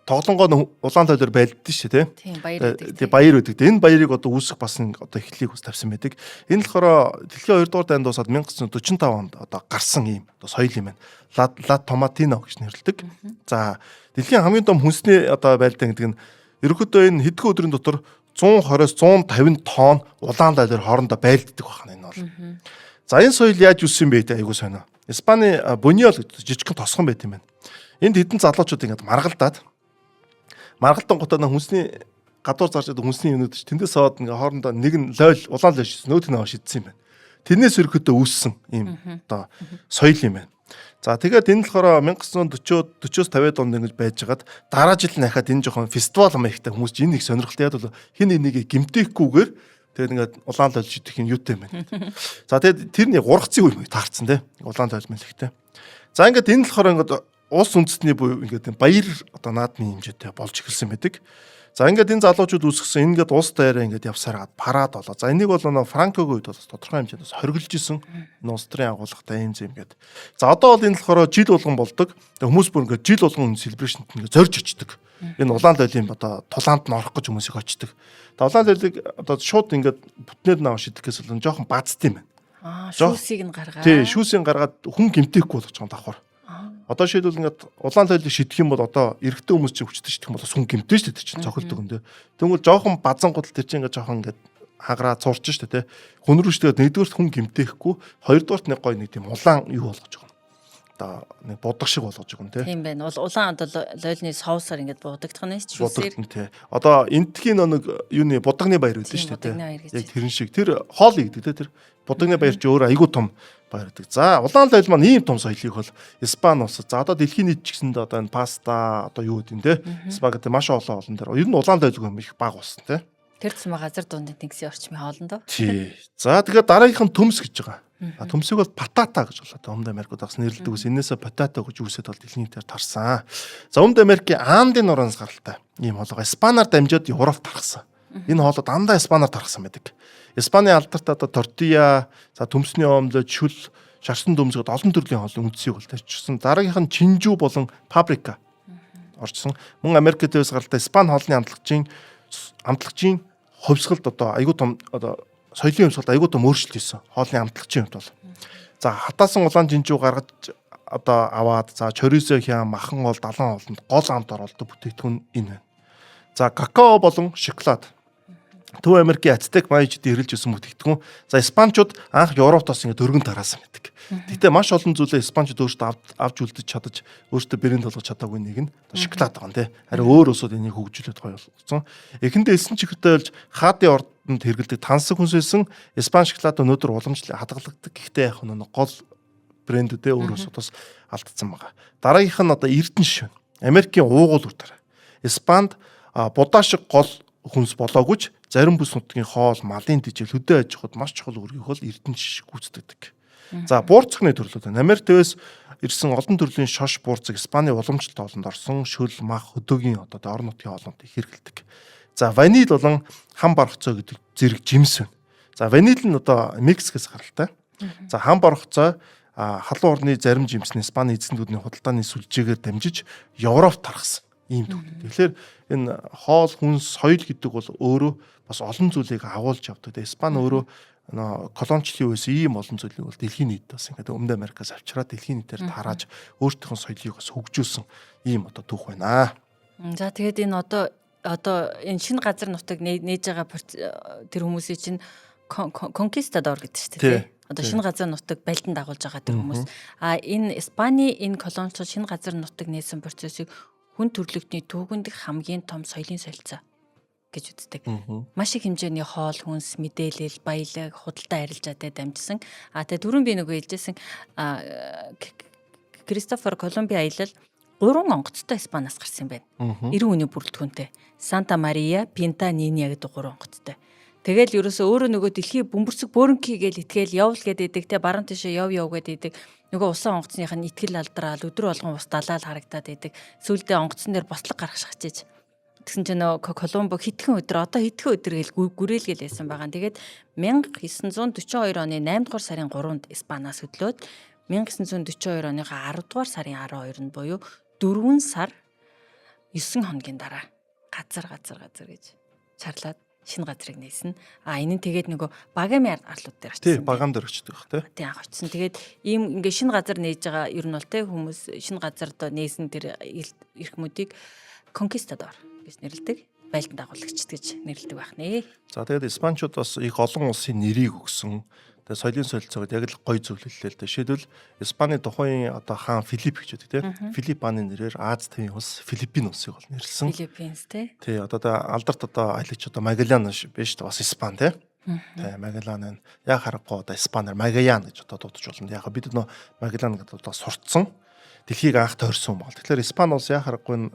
тоглонгоо улаан лойлоор байлддаг шүү дээ тий. Тийм баяр байдаг. Тий баяр байдаг. Энэ баярыг одоо үүсгэх бас нэг одоо эхлэлийг бас тавьсан байдаг. Энэ болохоор дэлхийн 2 дугаар дайнд дуусаад 1945 онд одоо гарсан ийм одоо соёл юм байна. Ла томатино гэж нэрлэдэг. За дэлхийн хамгийн том хүнсний одоо байлдаан гэдэг нь ерөнхийдөө энэ хэдхэн өдрийн дотор 120-оос 150 тонн улаан лойлоор хоорондоо байлддаг байна энэ бол. За энэ соёл яаж үүссэн бэ гэдэг айгуу сонио. Испани Буньол гэж жижигхэн тосгон байт юм байна. Энд хэдэн залуучууд ингээд маргалдаад маргалдан гутаа хүнсний гадуур зарж байгаа хүнсний юмнууд ч тэндээс аваад ингээ хоорондоо нэг нь лойл улаан лойл шидсэн нөөт нь аваа шидсэн юм байна. Тэрнээс ерөөхдөө үүссэн ийм одоо соёл юм байна. За тэгээд энэ болохоор 1940 40-оос 50-ад онд ингэж байжгаад дараа жил нь ахаад энэ жоохон фестивал маягтай хүмүүс чинь энэ их сонирхолтой яг бол хин энийг гэмтээхгүйгээр тэгээд ингээд улаан лойл шидэх юм юутай юм байна. За тэгээд тэрний гургацын үе таарцсан те. Улаан лойл мэлхтэй. За ингээд энэ болохоор ингээд улс үндэстний буюу ингээд баяр одоо наадмын хэмжээтэй болж эхэлсэн байдаг. За ингээд энэ залуучууд үүсгэсэн ингээд улс даяараа ингээд явсараад парад болоо. За энийг бол нөө Франкогийн үед бол тодорхой хэмжээнд бас хоригдож исэн. Энэ улс төрийн агуулгатай юм зэм гээд. За одоо бол энэ болохоор жил болгон болдог. Тэгээ хүмүүс бүр ингээд жил болгон celebration т ингээд зорж очдог. Энэ улаан лойлын одоо тулаанд нь орох гэж хүмүүс их очдог. Тэгээ улаан лойлыг одоо шууд ингээд бүтнээр нь аваа шидэх гэсэн бол жоохон базд юм байна. Аа, шүүсийг нь гаргаад. Тий, шүүсийг гаргаад хүн гэмтээхгүй болгож байгаа давхар. Одоо шийдвэл ингээд улаан лойлыг шидэх юм бол одоо эрэгтэй хүмүүс чинь хүчтэй шидэх юм бол хүн гэмтэн шүү дээ тэр чинь цохилдог юм дээ. Тэгвэл жоохон базан гутал тэр чинь ингээд жоохон ингээд хагараа цурч шүү дээ тий. Хүн рүү шидэхэд нэгдүгээрт хүн гэмтээхгүй, хоёрдугаарт нэг гоё нэг тийм улаан юу болгож байгаа юм. Одоо нэг будаг шиг болгож байгаа юм тий. Тийм байна. Улаан одоо лойлны соусаар ингээд будагдах нь шүү шүүсээр. Тий. Одоо энтхийн нэг юуны будагны баяр байлаа шүү дээ тий. Яг тэрэн шиг тэр хоол игдэг тий тэр будагны баяр чи өөр айгүй том баяр гэдэг. За улаан лойл маань ийм том соёлыг бол Испани улсад. За одоо дэлхийн нийт ч гэсэндээ одоо энэ паста одоо юу гэдэг юм те. Спагетти маш олон олон дээр. Ер нь улаан лойлгүй юм их баг болсон те. Тэр тусмаа газар дундын тэнгисийн орчмын хоолндоо. Тий. За тэгээд дараагийнх нь төмс гэж байгаа. А төмсийг бол патата гэж болоо. Өмнөд Америкууд бас нэрлэдэг ус. Энээсээ потато гэж үүсээд бол дэлхийн нийтээр тарсан. За Өмнөд Америкийн Андын нуранс гаралтай ийм хоолой Испанаар дамжаад Европт тархсан. Энэ хоолой дандаа Испанаар тархсан байдаг. Испаний алдарт одоо тортиа, за төмсний омлет, шүл, шарсан төмсгöd олон төрлийн хоол үндсийг бол тарчсан. Дараагийнх нь чинжүү болон паприка оржсон. Мөн Америк дэвс гаралтай Испани хоолны амтлагчийн хувьсгалд одоо айгүй том одоо соёлын хувьсгалд айгүй том өөрчлөлт хийсэн. Хоолны амтлагчийн хувьд бол. За хатаасан улаан жинжүү гаргаж одоо аваад за чорисо хян, махан гол, далан хоолнд гол амт оруулдаг бүтээгдэхүүн энэ байна. За какао болон шоколад. Төв Америкийн Ацтек маячдын хэрэглэж ирсэн бүтээгдэхүүн. За Испанчууд анх Европт бас ингээд өргөн тараасан байдаг. Гэхдээ маш олон зүйлээ Испанчууд өөрсдөө авч үлдэж чадаж, өөрсдөө брэнд болгож чадаагүй нэг нь шоколад байгаа нэ. Харин өөр улсууд энийг хөгжүүлээд гоё болсон. Эхэндээ элсэн чихэртэй болж хаадын ордонд хэрэглэдэг тансаг хүнсэлсэн Испани шоколад өнөөдөр уламжлал хадгалагддаг. Гэхдээ яг нь гол брэндүүдээ өөр улсуудаас алдсан байгаа. Дараагийнх нь одоо Эрдэнэ шив. Америкийн уугуул үр дараа. Испанд будаа шиг гол хүнс болоогүй ч зарим бүс нутгийн хоол, малын тэжээл, хөдөө аж ахуйд маш чухал үүргийг бол Эрдэнэ шиш гүйцэтгэдэг. За буурцагны төрлүүд байна. Америк дэвээс ирсэн олон төрлийн шош буурцаг Испаний уламжлалт хоолнд орсон шүл, мах, хөдөөгийн одоо орон нутгийн хоолнд их хэрэглэдэг. За ваниль болон хам бархцоо гэдэг зэрэг жимс байна. За ваниль нь одоо Мексикээс гаралтай. За хам бархцоо халуун орны зарим жимсний Испани эзэнтүүдний худалдааны сүлжээгээр дамжиж Европт тархсан ийм төвтэй. Тэгэхээр энэ хоол хүнс соёл гэдэг бол өөрөө бас олон зүйлийг агуулж явдаг. Испани өөрөө колоничлын үеэс ийм олон зүйлийг бол дэлхийн нийтэд бас ингээд Өмнөд Америкаас авчираад дэлхийн нийтээр тарааж өөрсдийнх нь соёлыг бас хөгжүүлсэн ийм одоо түүх байна. За тэгээд энэ одоо энэ шинэ газар нутаг нээж байгаа тэр хүмүүсийн чинь конкистадор гэдэг шүү дээ. Одоо шинэ газар нутаг балдан дагуулж байгаа тэр хүмүүс. А энэ Испани энэ колоничлол шинэ газар нутаг нээсэн процессыг хүн төрлөختний түүхэн дэх хамгийн том соёлын солилцоо гэж үздэг. Маш их хэмжээний хоол хүнс, мэдээлэл, баялаг, худалдаа арилжаатай дамжсан. А тэгээ түрүүн би нөгөө хэлжсэн Кристофер Колумбийн аялал 3 онгоцтой Испаниас гарсан юм байна. 90 хүний бүрэлдэхүүнтэй. Санта Мария, Пинта, Ниня гэдэг 3 онгоцтой. Тэгэл ерөөсөө өөрөө нөгөө дэлхий бөмбөрцөг бөөрөнхий гээл итгээл явал гэдэг те баруун тишээ яв яв гэдэг. Нөгөө усан онгоцных нь итгэл алдраал өдөр болгон ус далаал харагдаад идэг. Сүүлдээ онгоцон дээр бослог гаргах шахажиж. Тэгсэн чинь нөгөө Колумбо хитгэн өдөр одоо хитгэн өдөр гээл гүрээлгээл байсан байгаа. Тэгээд 1942 оны 8 дугаар сарын 3-нд Испаниас хөдлөөд 1942 оныхоо 10 дугаар сарын 12-нд буюу 4 сар 9 хоногийн дараа газар газар газар гэж чарлаад шинэ газрыг нээсэн. А энэ нь тэгээд нөгөө Багами арлууд дээр очсон. Тий, Багам дээр очдог бах тий. Тий, анх очсон. Тэгээд ийм ингээ шинэ газар нээж байгаа ер нь бол тий хүмүүс шинэ газар доо нээсэн тэр эрхмүүдийг конкистадор гэж нэрлэдэг. Байлдан дагуулагчд гэж нэрлэдэг байх нэ. За тэгээд испанчууд бас их олон улсын нэрийг өгсөн. Тэгээд соёлын солилцоогод яг л гой зүйл хэллээ л дээ. Жишээлбэл Испани тухайн одоо хаан Филипп гэж байдаг тий. Филипп хааны нэрээр Аз тивийн улс Филиппин улсыг бол нэрлсэн. Филиппинс тий. Тий, одоо алдарт одоо аялагч одоо Магеллан биш бас Испани тий. Тэ Магеллан энэ яг харахгүй одоо Испанаар Магаян гэж одоо дуудаж болно. Яг бид нөө Магеллан гэдэг одоо сурцсан дэлхийг анх тойрсон юм байна. Тэгэхээр Испани улс яг харахгүй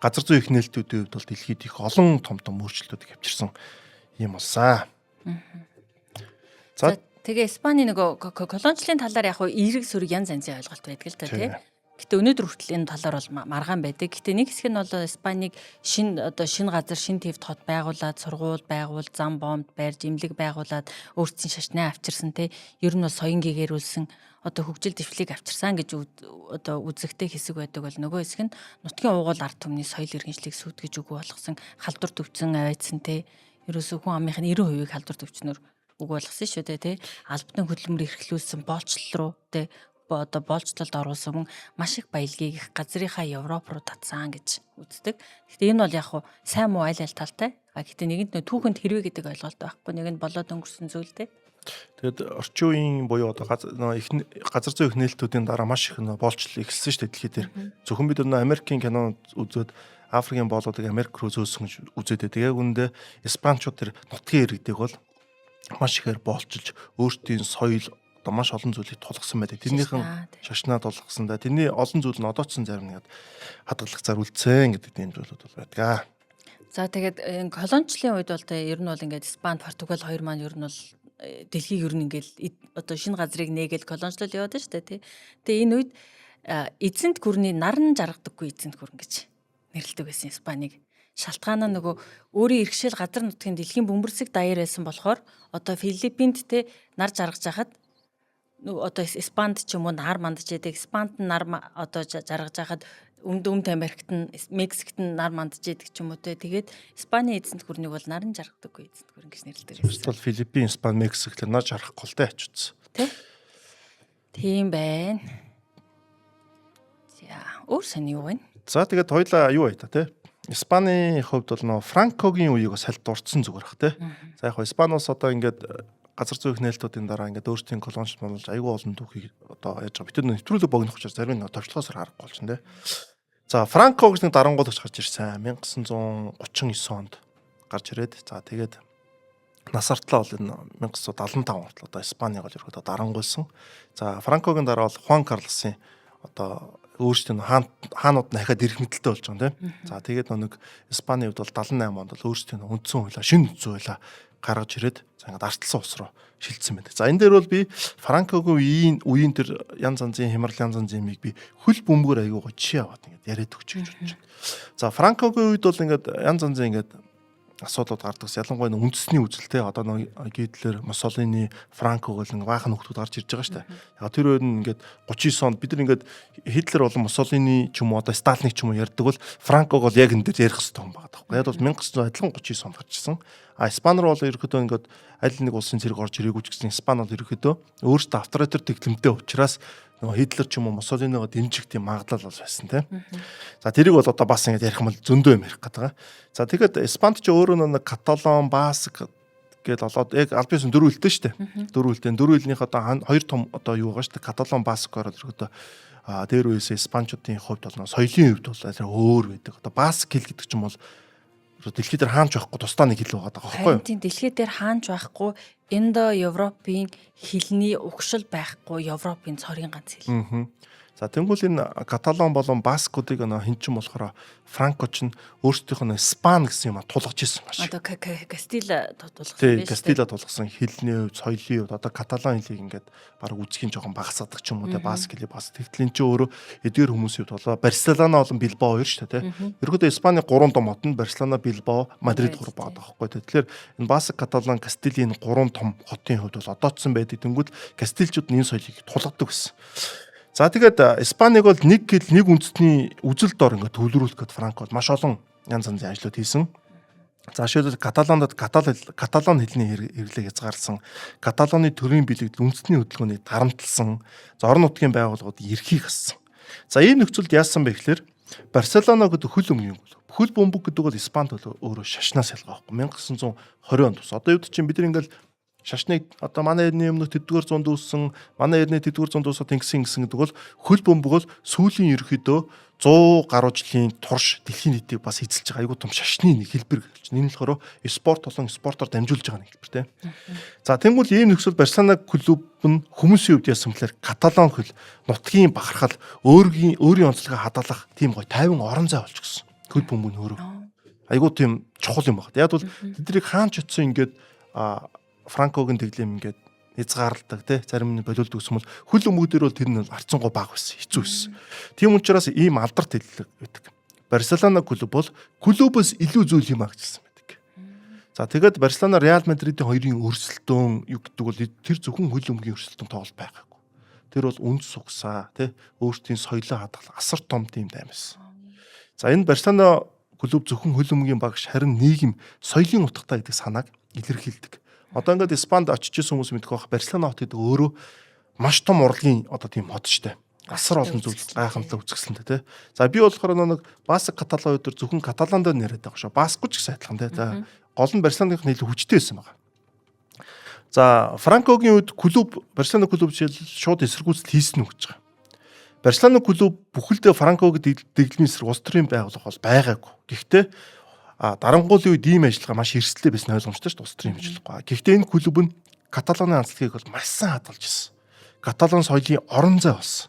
газар зүйн их нээлтүүдийн хувьд бол дэлхийд их олон том том өөрчлөлтүүдийг авчирсан юм улсаа. За тэгээ Испани нөгөө колоничлын талаар яг эерэг сөрөг янз янзын ойлголт байдаг л та тий. Гэтэ өнөөдөр хүртэл энэ талаар бол маргаан байдаг. Гэтэ нэг хэсэг нь бол Испанийг шинэ одоо шинэ газар, шинэ твд хот байгуулад, сургууль байгуул, зам бомб барьж, эмнэлэг байгуулад өөрсдийн шашнаа авчирсан те. Ер нь бол соён гэгэрүүлсэн одоо хөгжил дэвшлиг авчирсан гэж одоо үзэгтэй хэсэг байдаг бол нөгөө хэсэг нь нутгийн уугуул ард түмний соёл иргэншлийг сүйтгэж үгүй болгосон, халдвар төвцөн аваадсан те. Ерөөсөө хүн амынх нь 90%-ийг халдвар төвчнөр үгүй болгосон шүү дээ те. Албадан хөдөлмөр эрхлүүлсэн боолчлол руу те одоо боолчлолд оруулсан мөн маш их баялагийг их газрынхаа Европ руу татсан гэж үздэг. Гэхдээ энэ бол яг хуу сайн муу аль аль талтай. А гэхдээ нэгэнд нөө түүхэнд хэрвээ гэдэг ойлголт байхгүй. Нэг нь болоод өнгөрсөн зүйл дээ. Тэгээд орчин үеийн буюу одоо газар зүйн их нээлтүүдийн дараа маш их нөө боолчлол эхэлсэн шүү дээ дэлхий дээр. Зөвхөн бид нар Америкийн кино үзээд Африкийн боолуудыг Америк руу зөөсөн гэж үзээд байдаг. Яг үүндээ Испанчууд тэр нутгийн иргэдийг бол маш ихээр боолчилж өөрсдийн соёл одоо маш олон зүйлийг тулгасан байдаг. Тэрнийхэн шашнаа тулгасан да. Тэрний олон зүйл нь одоо ч зарим нэгэд хадгалах зар үлдсэн гэдэг тийм зүйлүүд бол байдаг. За тэгээд энэ колоничлын үед бол ер нь бол ингээд Испани, Португал хоёр маань ер нь бол дэлхийг ер нь ингээд одоо шинэ газрыг нээгээл колоничлол яваад шүү дээ тий. Тэгээ энэ үед эзэнт гүрний наран жаргадаггүй эзэнт гүрэн гэж нэрлэдэг байсан Испанийг. Шалтгаан нь нөгөө өөрийн иргэшил газар нутгийн дэлхийн бөмбөрсөг даяар байсан болохоор одоо Филиппинд те нар жаргаж хахад одоо Испанд ч юм уу нар мандж яадаг. Испанд нь нар одоо жаргаж хахад Өмд Америкт нь Мексикт нь нар мандж яадаг ч юм уу те. Тэгээд Испани эзэнт гүрнийг бол наран жаргадаггүй эзэнт гүрэн гэж нэрлэдэг байсан. Бол Филиппин, Испани, Мексик тэр нар жаргахгүй л те ачудсан. Тэ? Тийм байна. За, өөр сони юу вэ? За тэгээд хоёлаа юу бай та те. Испани хувьд бол нөө Франкогийн үеийг бас хальт дурдсан зүгээр бах те. За яг хоо Испани улс одоо ингээд газар зүйн их нээлтүүдийн дараа ингээд өөрсдийн колоничлол болж айгүй олон түүхийг одоо яаж байгаа. Бид нар нэвтрүүлэг богинох учраас зарим нь товчлоосоор харахгүй болчихно те. За Франко гэж нэг дарангуулагч гарч ирсэн. 1939 онд гарч ирээд за тэгээд нас артлаа бол энэ 1975 онд одоо Испаниг бол ерөөдөө дарангуйлсан. За Франкогийн дараа бол Хуан Карлосын одоо өөрсдийн хаанууд нь дахиад ирэх мэдлэлтэй болж байгаа юм тийм. За тэгээд нэг Испани хувьд бол 78 онд бол өөрсдийн үндсэн хуулиа, шинэ үндсэн хуулиа гаргаж ирээд за ингээд ардталсан улс руу шилжсэн байна. За энэ дээр бол би Франкогийн үеийн тэр янз янзын хямрал янз янзын юмыг би хөл бөмбөгөр аягүй гоо жишээ аваад ингээд яриад өгч гэж бодож байна. За Франкогийн үед бол ингээд янз янзын ингээд асуудлууд гардаг. Ялангуяа үндэсний үзэлтэй одоо нэг Гитлер, Муссолини, Франко гэл нэг баахан хүмүүс гарч ирж байгаа шүү дээ. Яг тэр үед нь ингээд 39 онд бид нар ингээд Хитлер болон Муссолини ч юм уу одоо Сталиныг ч юм уу ярьдаг бол Франког бол яг энэ дээр ярих хэрэгтэй юм байна таахгүй. Яг бол 1900 адилхан 39 онд гарч ирсэн. А Испани руу бол ерөнхийдөө ингээд аль нэг улсын цэрэг орж ирээгүй ч гэсэн Испани бол ерөнхийдөө өөрсдөө авторитар тэглэмтэй учраас нөгөө Хитлер ч юм уу Муссолинигоо дэмжих тийм магадлал бол байсан тийм. За тэрийг бол одоо бас ингэж ярих юм бол зөндөө юм ярих гэдэг. За тэгэхэд Испанд ч өөрөө нэг Каталон, Баск гэдэл олоод яг аль биесн дөрвөн хэлтэй шүү дээ. Дөрвөн хэлтэй. Дөрвөн хэлнийх одоо хоёр том одоо юу байгаа шүү дээ. Каталон, Баскоор ерөөдөө дээр үеэс Испанчуудын хувьд бол соёлын хувьд бол арай өөр байдаг. Одоо Баск хэл гэдэг чинь бол дэлхий дээр хаанч байхгүй тусдаа нэг хэл байгаа байхгүй юу? Тийм, дэлхий дээр хаанч байхгүй Индо Европын хэлний угшил байхгүй Европын цорын ганц хэл. За тэнгуул энэ Каталон болон Баскуудыг хин чин болохоор Франко ч өөрсдийнх нь Испан гэсэн юм тулгаж ирсэн маш. Одоо Кастила тулгасан байж. Тийм, Кастила тулгасан хэлний хувьд, соёлын хувьд одоо Каталон хэлийг ингээд баг үзхийн жоохон багасгадаг ч юм уу те Баск хэлийг бас. Тэгтэл эн чинь өөрөө эдгээр хүмүүсийн хувьд болоо Барселона болон Билбао хоёр шүү дээ те. Ерөнхийдөө Испани гурван том хот нь Барселона, Билбао, Мадрид гурав байгаа байхгүй те. Тэгэхээр энэ Баск, Каталон, Кастилийн гурван том хотын хувьд бол одоодсон байдаг. Тэнгүүл Кастилчууд нь энэ соёлыг тулгадаг гэсэн. За тэгээд Испаниг бол нэг гэл нэг үндэсний үзэл дор ингээд төвлөрүүлэх гээд Франко бол маш олон янз янзын ажлууд хийсэн. За жишээлбэл Каталонд каталон хэлний хэрэглээг хязгаарласан, Каталоны төрийн бэлэгдэл үндэсний хөдөлгөөнийг дарамтлсан, за орон нутгийн байгууллагууд эрхийг ассан. За ийм нөхцөлд яасан бэ гэхээр Барселона гэдэг хөл өмгийн хөл бөмбөг гэдэг бол Испанд бол өөрөө шашнаас ялгаа байхгүй 1920 онд бас. Одоо юу чинь бид нар ингээд шашныг одоо манай эртний өмнөх тэдгээр зуунд үүссэн, манай эртний тэдгээр зуунд үүссэн тэнгисэн гэсэн гэдэг бол хөл бөмбөг бол сүүлийн ерөөхдөө 100 гаруй жилийн турш дэлхийн нийтийг бас эзэлж байгаа айгүй том шашны нэг хэлбэр гэж. Энэ нь болохоор спорт болон спортоор дамжуулж байгаа нэг хэлбэр те. За тэнгуул ийм нөхцөл Барселона клуб нь хүмүүсийн хувьд яасан бэлэр каталон хөл, нутгийн бахархал, өөрийн онцлогоо хадгалах тийм гой тайван орон зай болж гисэн. Хөл бөмбөг нь өөрөө. Айгүй тийм чухал юм байна. Яг бол тэднийг хаан ч очсон ингээд Франкогийн дэглэм ингээд хязгаарладаг тий зарим нь болиулдаг гэсэн бол хөл өмгөдөр бол тэр нь харцангуй бага байсан, хэцүү байсан. Тийм учраас ийм алдарт хэллэг байдаг. Барселона клуб бол клубоос илүү зүйл юм а гэж хэлсэн байдаг. За тэгээд Барселона Реал Мадридын хоёрын өрсөлдөөн юу гэдэг бол тэр зөвхөн хөл өмгийн өрсөлдөөн тоглолт байгаагүй. Тэр бол үнд сугсаа тий өөрсдийн соёлоо хадгалах асар том тийм дайм байсан. За энэ Барселона клуб зөвхөн хөл өмгийн багш харин нийгэм соёлын утгатай гэдэг санааг илэрхийлдэг. Одоо ингээд Испанд очиж исэн хүмүүс мэдэх байх Барселона хот гэдэг өөрөө маш том урлагийн одоо тийм хот штэ. Асар олон зүйл гайхамтай үзэсгэлэнтэй тий. За би болохоор нэг Баск Каталон өдөр зөвхөн Каталонд нэрэд байгаа шүү. Баскгүй ч гэсэн адилхан тий. За гол нь Барселоных нь илүү хүчтэй байсан байгаа. За Франкогийн үед клуб Барселона клуб жишээл шууд эсэргүүцэл хийсэн үү гэж байгаа. Барселона клуб бүхэлдээ Франкогийн дэглэмийн эсрэг улс төрийн байгууллага бол байгаагүй. Гэхдээ дарангуулын үед ийм ажиллагаа маш эрсдэлтэй байсан ойлгомжтой шүү дээ, улс төрийн ажиллагаа. Гэхдээ энэ клуб нь Каталоны онцлогийг бол маш сайн хадгалж ирсэн. Каталон соёлын орон зай болсон.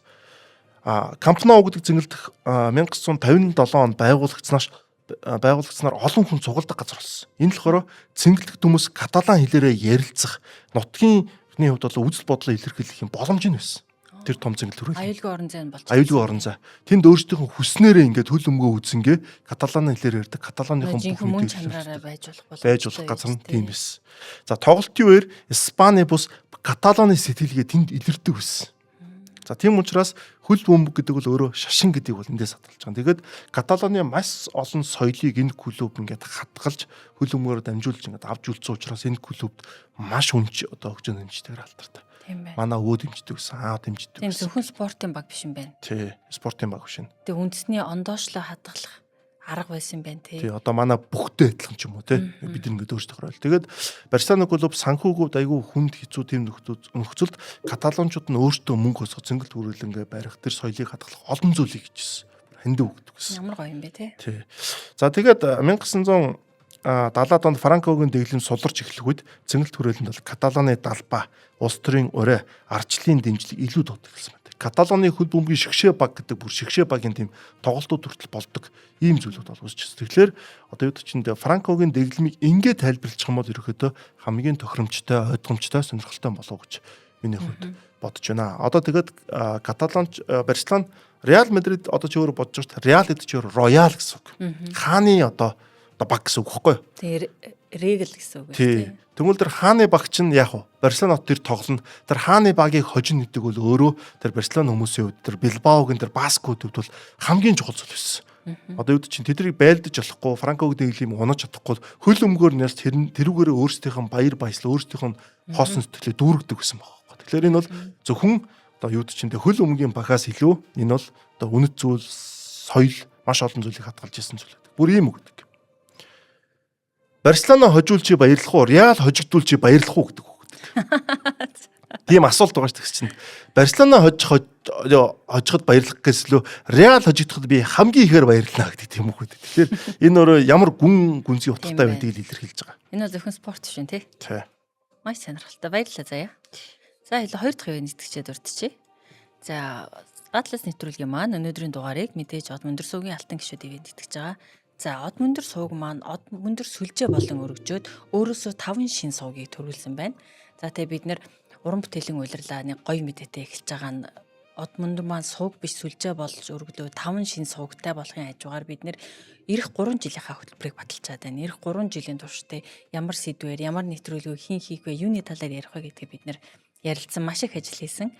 Камп Ноу гэдэг зэнгэлдэх 1957 онд байгуулагдсанаар олон хүн цугалдаг газар болсон. Энэ болохоор цэнгэлдэх хүмүүс каталан хэлээрээ ярилцах, нутгийн хувьд бол үзэл бодлоо илэрхийлэх юм боломж нь байсан. Тэр том зэнгэл хүрээлэн. Аюулгүй орон зай нь болж. Аюулгүй орон зай. Тэнд өөрсдийнх нь хүснээрээ ингээд хөл өмгөө үзэнгээ каталаны хэлээр ярьдаг. Каталаныхон бүх мөн чанараараа байж болох боломжтой. Байж болох газар нь тийм байсан. За тоглолтын үеэр Испани бус Каталоны сэтгэлгээ тэнд илэрдэг байсан. За тийм учраас хөл бөмбөг гэдэг бол өөрөө шашин гэдгийг бол эндээс хадгалж байгаа. Тэгээд Каталоны маш олон соёлыг энэ клуб ингээд хадгалж хөл бөмбөгөөр дамжуулж ингээд авч үлдсэн учраас энэ клубт маш үнч одоо хөгжин хэмжээгээр алдартай. Тийм байна. Манай өвөө дэмждэг гэсэн, аав дэмждэг Тийм гэсэн. зөвхөн спортын баг биш юм байна. Тий, спортын баг биш. Тэг үндэсний ондоошлоо хадгалах арга байсан юм байна тий. Тий, одоо манай бүхтэй адилхан ч юм уу тий. Бид ингээд өөрсдөө хориол. Тэгээд Барселона клуб санхүүгүүд айгүй хүнд хэцүү тийм нөхцөлд каталончууд нь өөрсдөө мөнгө хосгох цэнгэлт хүрээлэнгээ барих тэр соёлыг хадгалах олон зүйлийг хийжсэн. Хандив өгдөг гэсэн. Ямар гоё юм бэ тий. Тий. За тэгээд 1970-ад онд Франкогийн дэглэм суларч эхлэх үед цэнгэлт хүрээлэнд бол Каталоны далбаа, улс төрийн урай, ардчлалын дэмжлэг илүү дод эхэлсэн байна. Каталоны хөл бөмбөгийн шигшээ баг гэдэг бүр шигшээ багийн тийм тоглолтууд хүртэл болдог ийм зүйлүүд бол үүсчихсэн. Тэгэхээр одоо юу чинь Франкогийн дэглэмийг ингээд тайлбарлах юм бол ерөөхдөө хамгийн тохиромжтой, ойлгомжтой, сонирхолтой болов гэж миний хувьд бодож байна. Одоо тэгээд Каталонч Барселона Реал Мадрид одоо чи өөрөө бодож байгаа шүү дээ. Реал гэдэг чи өөрөө роял гэсэн үг. Хааны одоо баг гэсэн үг байхгүй юу? Тэр регл гэсэн үг тий. Тэгвэл тэр хааны баг чинь яг уу Барселона хот тэр тоглоно. Тэр хааны багийг хожино гэдэг бол өөрөө тэр Барселона хүмүүсийн хувьд тэр Билбаогийн тэр Баскууд хувьд бол хамгийн чухал зүйл байсан. Одоо юу чинь тэднийг байлдаж болохгүй, Франког дэглэм унаж чадахгүй хөл өмгөөр нэрс тэрүүгээрээ өөрсдийнх нь баяр баясгал, өөрсдийнх нь хоосон сэтгэлээ дүүргдэг гэсэн байгаа байхгүй. Тэгэхээр энэ бол зөвхөн одоо юу чинь хөл өмгийн багаас илүү энэ бол одоо үнэт зүйл, соёл маш олон зүйлийг хадгалж ирсэн зүйл гэдэг. Бүр ийм үг гэдэг. Барселона хожуулж чи баярлах уу? Реал хожигдуул чи баярлах уу гэдэг үг. Тийм асуулт байгаа шүү дээ чинь. Барселона хожиход баярлах гэслөө Реал хожигдоход би хамгийн ихээр баярлана гэдэг тийм үг гэдэг. Тэгэхээр энэ өөрөө ямар гүн гүнзгий утгатай байдгийг илэрхийлж байгаа. Энэ бол зөвхөн спорт биш тий. Тий. Маш сонирхолтой. Баярлалаа заяа. За хэлээ хоёр дахь ивэ нийтгэжээ дурдчихъя. За Атлас нэвтрүүлгийн маань өнөөдрийн дугаарыг мэдээж од мөндөр суугийн алтан гишүүд ивэ нийтгэж байгаа. За од мөндөр сууг маань од мөндөр сүлжээ болон өргөжөөд өөрөөсөө 5 шин суугийг төрүүлсэн байна. За тэгээ бид нэр уран бүтээлийн улирлаа нэг гоё мэдээтэй эхэлж байгаа нь од мөндөр маань сууг биш сүлжээ болж өргөлөө 5 шин суугтай болохын хажуугаар бид нэр ирэх 3 жилийнхаа хөтөлбөрийг баталчаад байна. Ирэх 3 жилийн туршдаа ямар сэдвээр, ямар нэвтрүүлгийг хэн хийх вэ, юуны талаар ярих вэ гэдгийг бид нэр ярилцсан, маш их ажил хийсэн.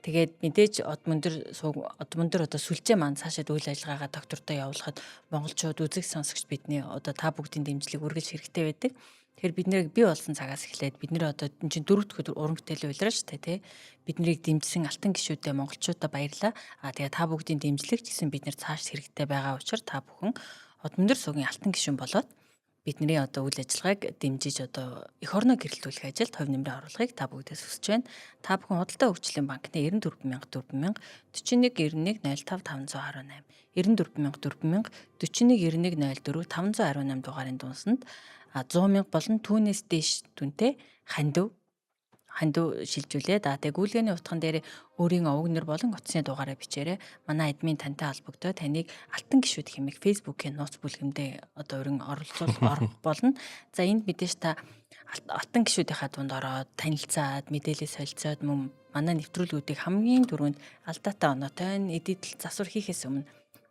Тэгээд мэдээж од мөндөр сууг од мөндөр одоо сүлжээ маань цаашаад үйл ажиллагаагаа доктортой явуулахад монголчууд үзэг сонсогч бидний одоо та бүгдийн дэмжлэг үргэлж хэрэгтэй байдаг. Тэгэхээр бид нэрийг бий болсон цагаас эхлээд бид нэр одоо энэ чинь дөрөв дэх өдөр уран бүтээлийн улирал шүү дээ тий. Бид нарыг дэмжсэн алтан гишүүдээ монголчуудаа баярлаа. А тэгээ та бүгдийн дэмжлэг ч гэсэн бид нэр цааш хэрэгтэй байгаа учраас та бүхэн од мөндөр суугийн алтан гишүүн болоод Бидний одоо үйл ажиллагааг дэмжиж одоо эх орноо гэрэлтүүлэх ажилд хувь нэмрээ оруулахыг та бүгдээс хүсэж байна. Та бүхэн Худалдаа хөгжлийн банкны 94 4000 41 91 05 518 94 4000 41 91 04 518 дугаарын дунсанд 100 мянга болон түүнээс дээш дүнтэй хандив шилжүүлээд тэгээ гүйлгээний утган дээр өөрийн овог нэр болон утасны дугаараа бичээрэй. Манай админ тантай холбогдоо таныг алтан гишүүд хэмээх Facebook-ийн нууц бүлгэмдээ одоо өрн оролцуул орох болно. За энд мэдээж та алтан гишүүдийнхаа дунд ороод танилцаад мэдээлэл солилцоод мөн манай нэвтрүүлгүүдийг хамгийн түрүүнд алдаатай оноотой эдитл засвар хийхээс өмнө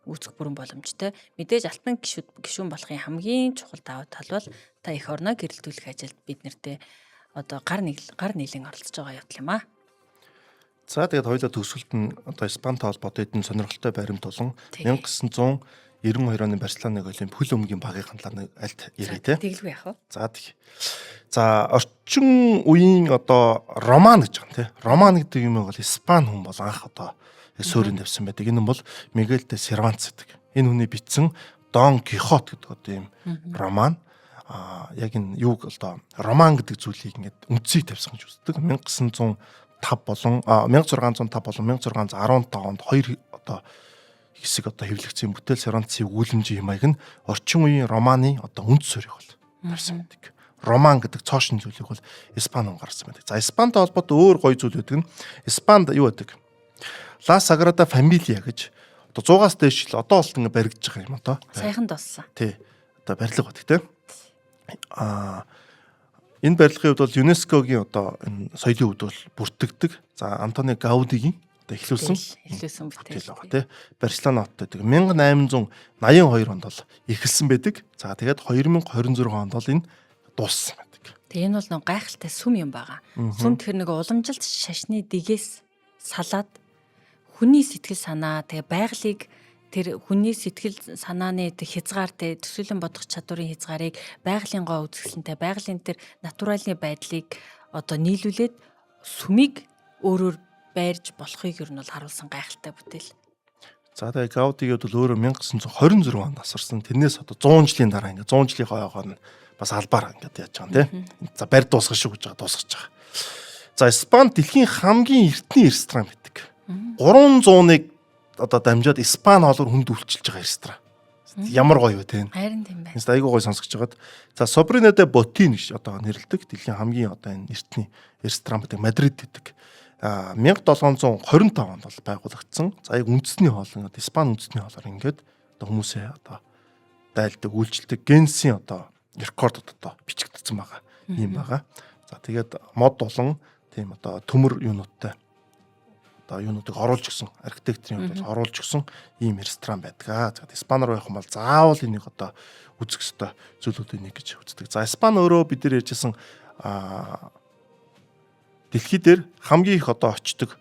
үүсэх бүрэн боломжтой. Мэдээж алтан гишүүн болохын хамгийн чухал давуу тал бол та эх орноо гэрэлтүүлэх ажилд бид нартэй одоо гар нийлэн оролцож байгаа явдал юм аа. За тэгээд хоёулаа төгсгөлд нь одоо Испантай холбоотой эдэн сонирхолтой баримт болон 1992 оны Барселоныг Олимп хөл өмгийн багийн талаар альт ярив те. Тэгэлгүй яах вэ? За тэг. За орчин үеийн одоо роман гэж байгаа юм те. Роман гэдэг юм бол Испани хүн бол анх одоо суурин тавьсан байдаг. Энэ нь бол Мигель де Сервантес гэдэг. Энэ хүний бичсэн Дон Кихот гэдэг одоо ийм роман. Яг энэ юуг одоо роман гэдэг зүйлийг ингээд үндсийг тавьсан гэж үздэг. 1905 болон 1605 болон 1615 онд хоёр одоо хэсэг одоо хэвлэгдсэн бүтээл Сервантесийн өгүүлэмжийн маяг нь орчин үеийн романы одоо үнд суурийг бол тавьсан байдаг. Роман гэдэг цоошин зүйлийг бол Испани хүн гаргасан байдаг. За Испантай холбоотой өөр гоё зүйл байдаг нь Испанд юу байдаг? La Sagrada Familia гэж одоо 100-аас дээш л одоо бол ингэ баригдаж байгаа юм одоо. Саяхан дууссан. Тий. Одоо барилга байдаг те. Энэ барилгын хувьд бол ЮНЕСКО-гийн одоо энэ соёлын хувьд бол бүртгэдэг. За Антони Гаудигийн одоо эхлүүлсэн бүтээл байгаа тий. Барселона хотод байдаг. 1882 онд бол эхэлсэн байдаг. За тэгээд 2026 онд бол энэ дууссан байдаг. Тэгээ энэ бол нэг гайхалтай сүм юм байгаа. Сүм тэр нэг уламжилт шашны дэгээс салаад хүний сэтгэл санаа тэгээ байгалыг тэр хүний сэтгэл санааны хязгаар тэ төсөөлөн бодох чадварын хязгаарыг байгалийн гоо үзэсгэлэнтэй байгалийн тэр натуралны байдлыг одоо нийлүүлээд сүмийг өөрөөр байрж болохыг ер нь бол харуулсан гайхалтай бүтээл. За тэгээ Гаудигийн хувьд бол өөрөө 1926 онд асарсан. Тэрнээс одоо 100 жилийн дараа ингээд 100 жилийн хойгоо нь бас албаар ингээд яаж байгаа юм те. За барь дуусгах шүү гэж байгаа дуусгаж байгаа. За Испани дэлхийн хамгийн эртний ресторан байдаг. 300-ыг одоо дамжаад Испани хоолоор хүнд үйлчилж байгаа ресторан. Ямар гоё вэ те. Харин тийм байна. Энэ айгүй гоё сонсгож байгаад. За Sobrino de Botín гэж одоо нэрлэдэг. Дэлхийн хамгийн одоо энэ эртний ресторан байдаг. Мадрид гэдэг. 1725 онд бол байгуулагдсан. За яг үндэсний хоол ингээд Испани үндэсний хоолоор ингээд одоо хүмүүсээ одоо дайлдаг, үйлчилдэг Генсийн одоо рекордод одоо бичигдсэн байгаа юм байгаа. За тэгээд мод болон тийм одоо төмөр юунуудтай одоо юунуудыг оруулж гисэн архитекторын хувьд бол оруулж гисэн ийм ресторан байдаг. За Испани руу явах юм бол заавал энийг одоо үзэх ёстой зүйлүүдийн нэг гэж үздэг. За Испани өөрөө бид нар ярьжсэн дэлхий дээр хамгийн их одоо очдог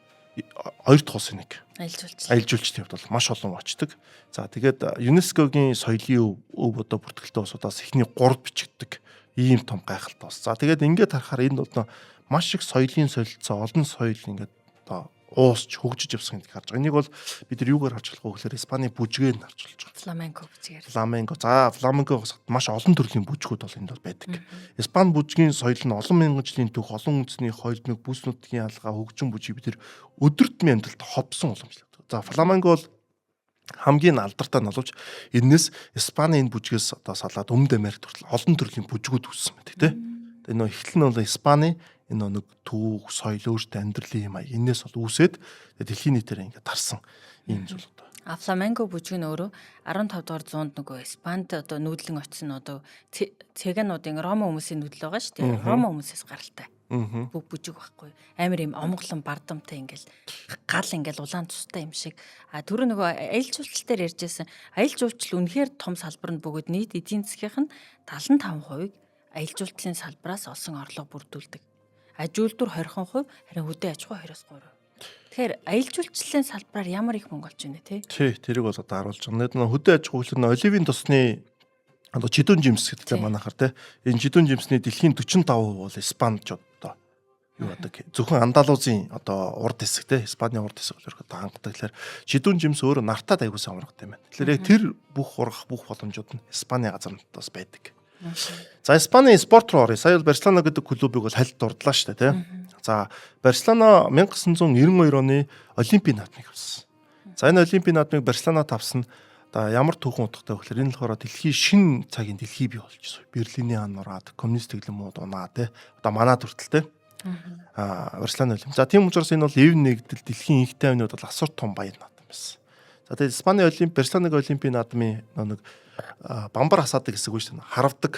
хоёр дахь улсын нэг. Аялал жуулчлалын хувьд бол маш олон очдог. За тэгээд ЮНЕСКО-гийн соёлын өв одоо бүртгэлтэй улсуудаас эхний 3-д бичигддэг ийм том гайхалтай улс. За тэгээд ингээд харахаар энд одоо маш их соёлын солилцоо, олон соёл ингээд одоо уусч хөгжиж явсан гэдгийг харж байгаа. Энийг бол бид нар юугаар харж болох вэ гэхээр Испани бүжгээр нь харж болж байгаа. Фламенко бүжгээр. Фламенко. За фламенкогоос маш олон төрлийн бүжгүүд бол энд бол байдаг. Испани бүжгийн соёл нь олон мянган жилийн түүх, олон үндэсний хоёул нэг бүс нутгийн алгаа, хөгжин бүжиг бид нар өдөр тутмын амьдралд хобсон уламжлалт. За фламенко бол хамгийн алдартай нь боловч энэс Испани энэ бүжгээс одоо салаад Өмнөд Америкт хүртэл олон төрлийн бүжгүүд үүссэн байдаг тийм. Энэ нөө эхлэл нь бол Испани энэ нэг түүх, соёл, өөртөө амьдралын юм ая. Энээс бол үүсээд дэлхийн нийтээр ингээд тарсан ийм зүйл одоо. А фламенко бүжиг нь өөрөө 15 дугаар зуунд нөгөө Испанд одоо нүүдлэн очсон одоо цыгануудын Рома хүмүүсийн нүүдлэл байгаа шүү дээ. Рома хүмүүсээс гаралтай. Бүх бүжиг байхгүй. Амар юм омглон бардамтай ингээл гал ингээл улаан цустай юм шиг. А түрүү нөгөө аялал жуулчлал дээр ярьжсэн. Аялал жуулчлал үнэхээр том салбар нь бөгөөд нийт эдийн засгийнх нь 75% аялал жуулчлалын салбараас олсон орлого бүрдүүлдэг. Ажиулдвар 20%, харин хөдөө аж ахуй 23%. Тэгэхээр аялал жуулчлалын салбараар ямар их мөнгө олж байна те? Тий, тэрийг бол одоо харуулж байгаа. Нэг хөдөө аж ахуй гэхэлэр оливын тосны одоо чидүүн жимс гэдэг те манайхаар те. Энэ чидүүн жимсний дэлхийн 45% бол Испанчууд одоо юу яадаг. Зөвхөн Андалузын одоо урд хэсэг те, Испаний урд хэсэг бол ерөөдөө хангадаг. Тэгэхээр чидүүн жимс өөрөө нартаад аягүй сайн ургадаг юм байна. Тэгэхээр яг тэр бүх ургах бүх боломжууд нь Испани газар нутгаас байдаг. За, Испанийн спорт руу оръё. Сая бол Барселона гэдэг клубыг бол хальт дурдлаа шүү дээ, тий. За, Барселона 1992 оны Олимпийн наадмыг авсан. За, энэ Олимпийн наадмыг Барселона авсан одоо ямар түүхэн утгатай вэ гэхээр энэ болохоор дэлхийн шинэ цагийн дэлхий бий болж байсан. Берлиний хан нураад, коммунист тэглэмүүд унаа, тий. Одоо манад хүртэл, тий. Барселона Олимп. За, тийм учраас энэ бол эв нэгдэл, дэлхийн инх тайвнууд бол асар том баяр наадам байсан. За, тэгээд Испани Олимп, Барселонагийн Олимпийн наадмын нэг бамбар хасаадаг хэсэг үү шүү дээ. Харавдаг.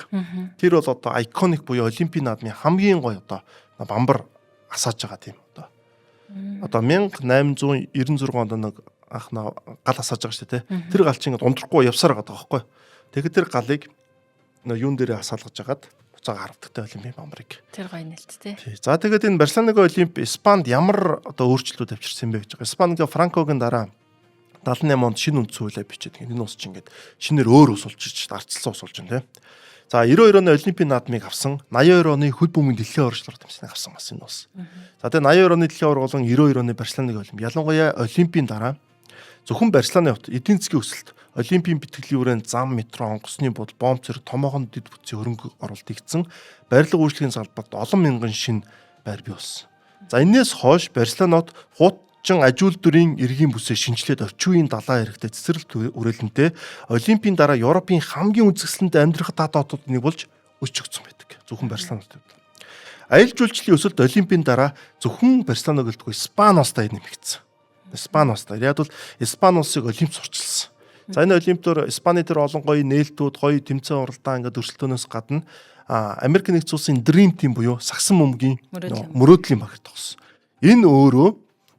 Тэр бол одоо iconic буюу Олимпийн наадмын хамгийн гоё одоо бамбар асааж байгаа тийм одоо. Одоо 1896 онд нэг анх гал асааж байгаа шүү дээ. Тэр гал чинь ингээд ундрахгүй явсаар байгаа байхгүй. Тэгэхээр тэр галыг нөө юун дээрээ асаалгаж хагаад буцаага харавдагтай Олимпийн бамбарыг. Тэр гоё нэлт, тий. За, тэгээд энэ Барселонагийн Олимп Испанд ямар одоо өөрчлөлтүүд авчирсан бэ гэж байгаа. Испанд Франкогийн дараа 78 онд шинэ үндсэн хуулиа бичээд, энэ улс чинь ингээд шинээр өөр ус болж ич, арчилсан ус болж байна, тий. За, 92 оны Олимпийн наадмыг авсан, 82 оны хөл бөмбөгийн дэлхийн аварга тэмцээнийг авсан бас энэ улс. За, тэгээ 82 оны дэлхийн аварга болон 92 оны Барселонагийн Олимп. Ялангуяа Олимпийн дараа зөвхөн Барселоны хувьд эдийн засгийн өсөлт, Олимпийн бэлтгэлийн хүрээнд зам, метро, онгоцны буудал, бомб зэрэг томоохон дэд бүтцийн хөрөнгө оруулалт хийгдсэн. Барилга үйлчилгээний салбарт олон мянган шинэ байр бий болсон. За, энээс хойш Барселонод хуучин аж үйлдвэрийн эргийн бүсээ шинэчлээд орчин үеийн далайн эрэгтэй цэцэрлэг үрээлэнтэй Олимпийн дараа Европын хамгийн үзэсгэлэнтэй амьдрах таатай хотууд нэг болж өсч өгсөн байдаг. Зөвхөн Барселонод. Аялал жуулчлалын өсөлт Олимпийн дараа зөвхөн Барселона гэлтгүй Испани улстай нэмэгдсэн. Испани улстай. Яг бол Испани улсыг Олимп сурчилсан. За, энэ Олимптоор Испани тэр олон гоё нээлтүүд, гоё тэмцээн уралдаан ингээд өрсөлдөөнөөс гадна Америк нэгдсэн улсын Dream Team буюу сагсан бөмбөгийн мөрөөдлийн баг тогссон. Энэ өөрөө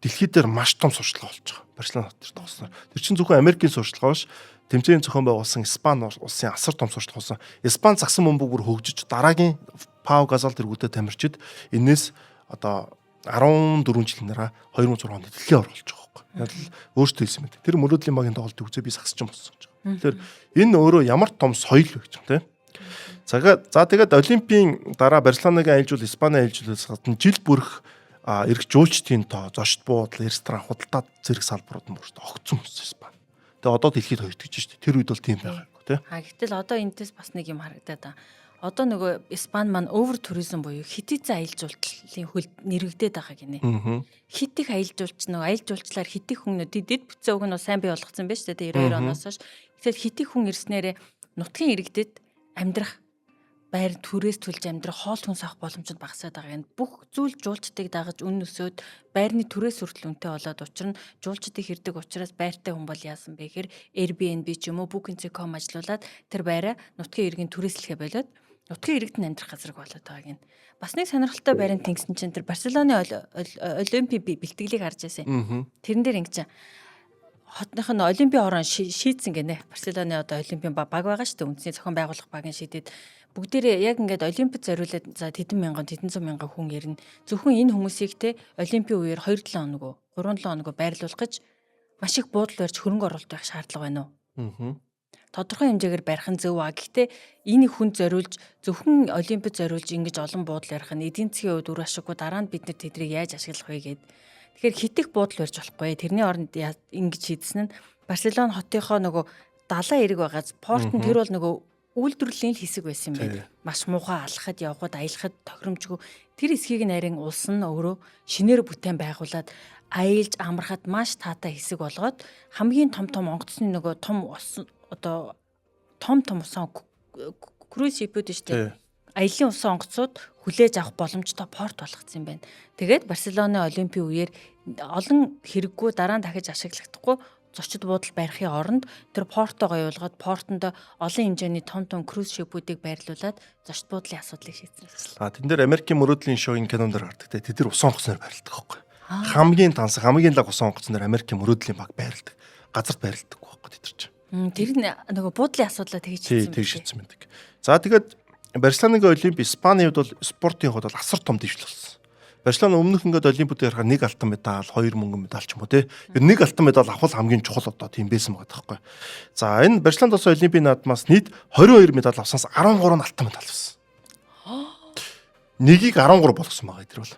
дэлхий дээр маш том сурчлага болж байгаа. Барселона хот дээр тогсноор. Тэр чинь зөвхөн Америкийн сурчлага биш, тэмцээний зохион байгуулсан Испани улсын асар том сурчлага болсон. Испани сагсан бөмбөг бүр хөгжиж дараагийн Пау Газал тэргүүдэд тамирчид энэс одоо 14 жилийн дараа 2006 онд дэлхийн аварга болж байгаа байхгүй. Яг л өөртөө хэлсэн мэт. Тэр мөрөөдлийн багийн тоглолтыг үзээ би сагсч юм болсон гэж. Тэгэхээр энэ өөрөө ямар том соёл вэ гэж юм, те. За, тэгээд Олимпийн дараа Барселонагийн аялал жуулчлал, Испани аялал жуулчлалаас гадна жил бүрх эрх жуулчдын тоо, зочд буудал, ресторан, худалдаа зэрэг салбарууд нь бүрт огцон өссөн Испани. Тэгээ одоо дэлхийд хоёрдогч шүү дээ. Тэр үед бол тийм байгаагүй, те. А гэтэл одоо энэс бас нэг юм харагдаад байгаа. Одоо нөгөө Испани маань over tourism буюу хит хитэн аялал жуулчлалын хөл нэрвэгдээд байгаа гинэ. Хит их аялал жуулч нөгөө аялал жуулчлалаар хит их хүн дэд бүтцээ уг нь сайн бий болгоцсон байж тээ 92 оноос хойш. Тэгэхээр хит их хүн ирснээрээ нутгийн иргэдэд амьдрах байр, түрээс төлж амьдрах, хоол хүнс авах боломжууд багасаад байгаа юм. Бүх зүйл жуулчдыг дагаж үн өсөөд байрны түрээс хүртэл үнэтэй болоод, учир нь жуулчдыг хэрдэг учраас байртай хүн бол яасан бэ гэхээр Airbnb ч юм уу Booking.com ажилуулад тэр байраа нутгийн иргэн түрээслэхэ болоод нутгийн иргэд нь амьдрах газарг болоод байгааг нь. Бас нэг сонирхолтой баримт тэгсэн чинь тэр Барселоны Олимпийн бэлтгэлийг харж байсан. Тэрэн дээр ингэж хотных нь Олимпийн хорон шийдсэн гинэ. Барселоны одоо Олимпийн баг байгаа шүү дээ. Үндэсний зохион байгуулах багийн шийдээд бүгдээрээ яг ингээд Олимпиад зориулаад, за, тэдэн мянган, тэдэн зуун мянган хүн ирнэ. Зөвхөн энэ хүмүүсийг те Олимпийн үеэр 2-7 хоног уу, 3-7 хоног байрлуулах гэж маш их буудал барьж хөрөнгө оруулалт байх шаардлага байна уу? Тодорхой хэмжээгээр барих нь зөв а. Гэхдээ энэ хүн зориулж, зөвхөн Олимпиад зориулж ингэж олон буудал барих нь эдийн засгийн хувьд үр ашиггүй, дараа нь бид нар тэдрийг яаж ашиглах вэ гээд. Тэгэхээр хит их буудал барьж болохгүй. Тэрний оронд ингэж шийдсэн нь Барселона хотынхоо нөгөө далайн эрэг байгаа порт нь тэр бол нөгөө үйлдвэрлэлийн хэсэг байсан юм байна. Маш муухай, алхахад, явхад, аялахад тохиромжгүй. Тэр хэсгийг нь харин улс нь өөрөө шинээр бүтээн байгуулад аялж амрахад маш таатай хэсэг болгоод хамгийн том том онгоцны нөгөө том одоо том том усан cruise ship үүд шүү дээ. Аялын усан онгоцууд хүлээж авах боломжтой порт болгоцсон юм байна. Тэгээд Барселоны Олимпийн үеэр олон хэрэггүй, дараа нь дахиж ашиглахдаггүй зочид буудал барихын оронд тэр портоо гоёулгаад портонд олон хэмжээний том том cruise ship үүдийг байрлуулад зочид буудлын асуудлыг шийдсэн гэж. А тэн дээр Америкийн мөрөөдлийн шоугийн кинон дээр гардаг те. Тэд нар усан онгоцноор байрладаг байхгүй. Хамгийн тансаг, хамгийн лаг усан онгоцноор Америкийн мөрөөдлийн баг байрладаг. Газарт байрладаг байхгүй тэд нар чинь. Тэр нь нөгөө буудлын асуудлаа тэгж шийдсэн. Тэгж шийдсэн байдаг. За, тэгээд Барселонагийн Олимп Испанийн хувьд бол спортын хувьд бол асар том дэвшил болсон. Барселона өмнөх ингээд Олимпиад ярихаар нэг алтан медаль, хоёр мөнгөн медаль ч юм уу те. Ер нэг алтан медаль авах хамгийн чухал одоо тийм байсан байгаа байхгүй. За, энэ Барселонд болсон Олимпийн наадмаас нийт 22 медаль авсанаас 13 нь алтан медаль авсан. Нэгийг 13 болгосон байгаа тэр бол.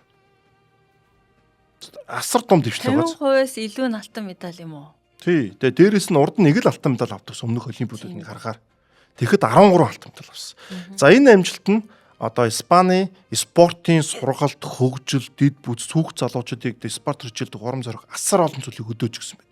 Асар том дэвшил байгаа. 50%-аас илүү нь алтан медаль юм уу? Тий. Тэгээ дээрэс нь урд нь нэг л алтан медаль авдаг өмнөх Олимпиадыг нэг харахаар. Тэгэхэд 13 алтан медаль авсан. За энэ амжилт нь одоо Испани спортын сургалт, хөгжил, дэд бүц, түүх залуучуудыг спорт хичээлдэг урам зориг асар олон зүйлийг өдөөж гисэн байдаг.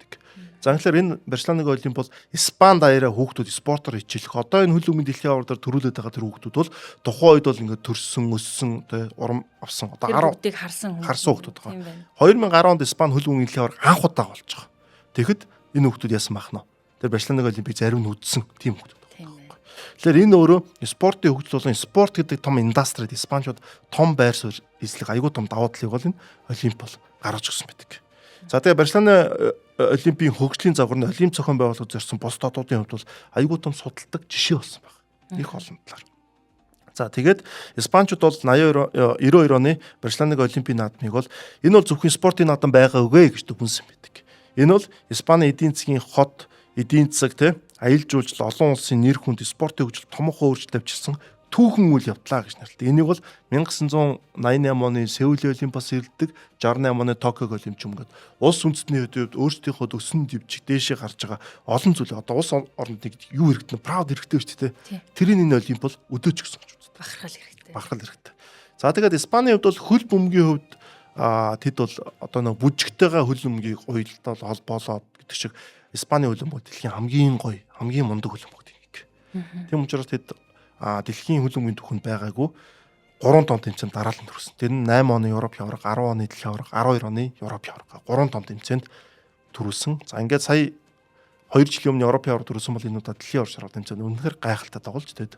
За тэгэхээр энэ Барселонаг Олимп бол Испани даяараа хүүхдүүд спортоор хичээлэх. Одоо энэ хөл бөмбөгийн дэлхийн аварга дээр төрүүлээд байгаа тэр хүүхдүүд бол тухайн үед бол ингээд төрсөн, өссөн, тэ урам авсан. Одоо 10-ыг харсан хүүхдүүд байгаа. 2010 онд Испани хөл бөмбөгийн дэлхийн аварга анх удаа болж байгаа. Тэгэхэд энэ хүүхдүүд яасан бах нь? Тэр Барселонаг Олимпийг зарим нь үзсэн тийм хүүхдүүд. Тэгэхээр энэ өөрөө спортын хөгжил болон спорт гэдэг том индастрид Испанчууд том байр суурь эзлэх айгүй том давуу талыг бол энэ Олимп бол гаргаж өгсөн байдаг. За тэгээ Барселона Олимпийн хөгжлийн загвар нь Олимп зохион байгуулалт зорьсон бус одуудын хувьд бол айгүй том судалдаг жишээ болсон байна. Их олон талаар. За тэгээд Испанчууд бол 82 92 оны Барселонаг Олимпийн наадмыг бол энэ бол зөвхөн спортын наадам байгаагүй гэж дүгнсэн байдаг. Энэ бол Испани эдийн засгийн хот, эдийн засаг те аялал жуулчлал, олон улсын нэр хүнд, спортын хөгжил томоохон өөрчлөлт авчирсан түүхэн үйл явдлаа гэж нэрлэдэг. Энийг бол 1988 оны Сеулийн Олимпиас ирэлдэг, 68 оны Токиог Олимп юм гээд улс үндэстний хувьд өөрсдийнхөө өсөн дэвжих дээшээ гарч байгаа олон зүйл одоо улс оронд нэг юу хэрэгтэй, прауд хэрэгтэй шүү дээ. Тэрийг энэ Олимп бол өдөөч гэсэн гэж үздэг. Бахархал хэрэгтэй. Бахархал хэрэгтэй. За тэгээд Испанийн хувьд бол хөл бөмбөгийн хувьд тэд бол одоо нэг бүжигтэйгээ хөл бөмбөгийг уялдал холбоолоод гэдэг шиг Испани хөл бөмбөг дэлхийн хамгийн гоё, хамгийн мундаг хөл бөмбөг нэг. Тийм учраас тэд дэлхийн хөл бөмбөгийн түүхэнд байгаагүй 3 том тэмцээнд дараалан төрсөн. Тэр нь 8 оны Европ аварга, 10 оны дэлхийн аварга, 12 оны Европ аварга. 3 том тэмцээнд төрүүлсэн. За ингээд сая 2 жилийн өмнө Европ аварга төрүүлсэн бол энэ удаа дэлхийн аварга шаргал тэмцээнд үнэхээр гайхалтай тоглож тэд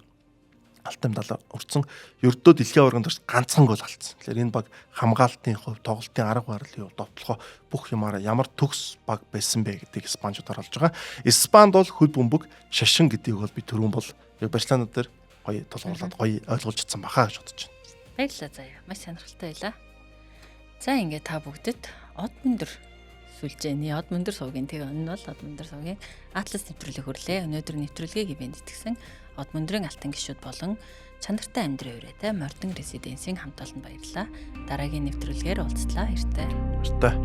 алтан медаль өртсөн. Ердөө дэлхийн аварганд орж ганцхан гол алдсан. Тэгэхээр энэ баг хамгаалтын хувь, тоглолтын арга барилын хувь, довтлогоо бүх юмараа ямар төгс баг байсан бэ гэдгийг Испанчууд оруулж байгаа. Испанд бол хөл бөмбөг шашин гэдгийг бол би түрүүн бол Барселона дээр гоё тулгуурлаад гоё ойлгуулж чадсан баха гэж бодож байна. Баярлалаа заяа. Маш сонирхолтой байлаа. За ингээд та бүгдэд од өндөр сүлжээний од өндөр сувгийн тэг энэ бол од өндөр сувгийн Атлас нэвтрүүлэг хөрлөө. Өнөөдөр нэвтрүүлгийг ивэнд итгэсэн од өндрийн алтан гишүүд болон чанартай амьдрын хүрээтэй Мордон резиденсийн хамт олонд баярлалаа. Дараагийн нэвтрүүлгээр уулзлаа. Баяртай. Баяртай.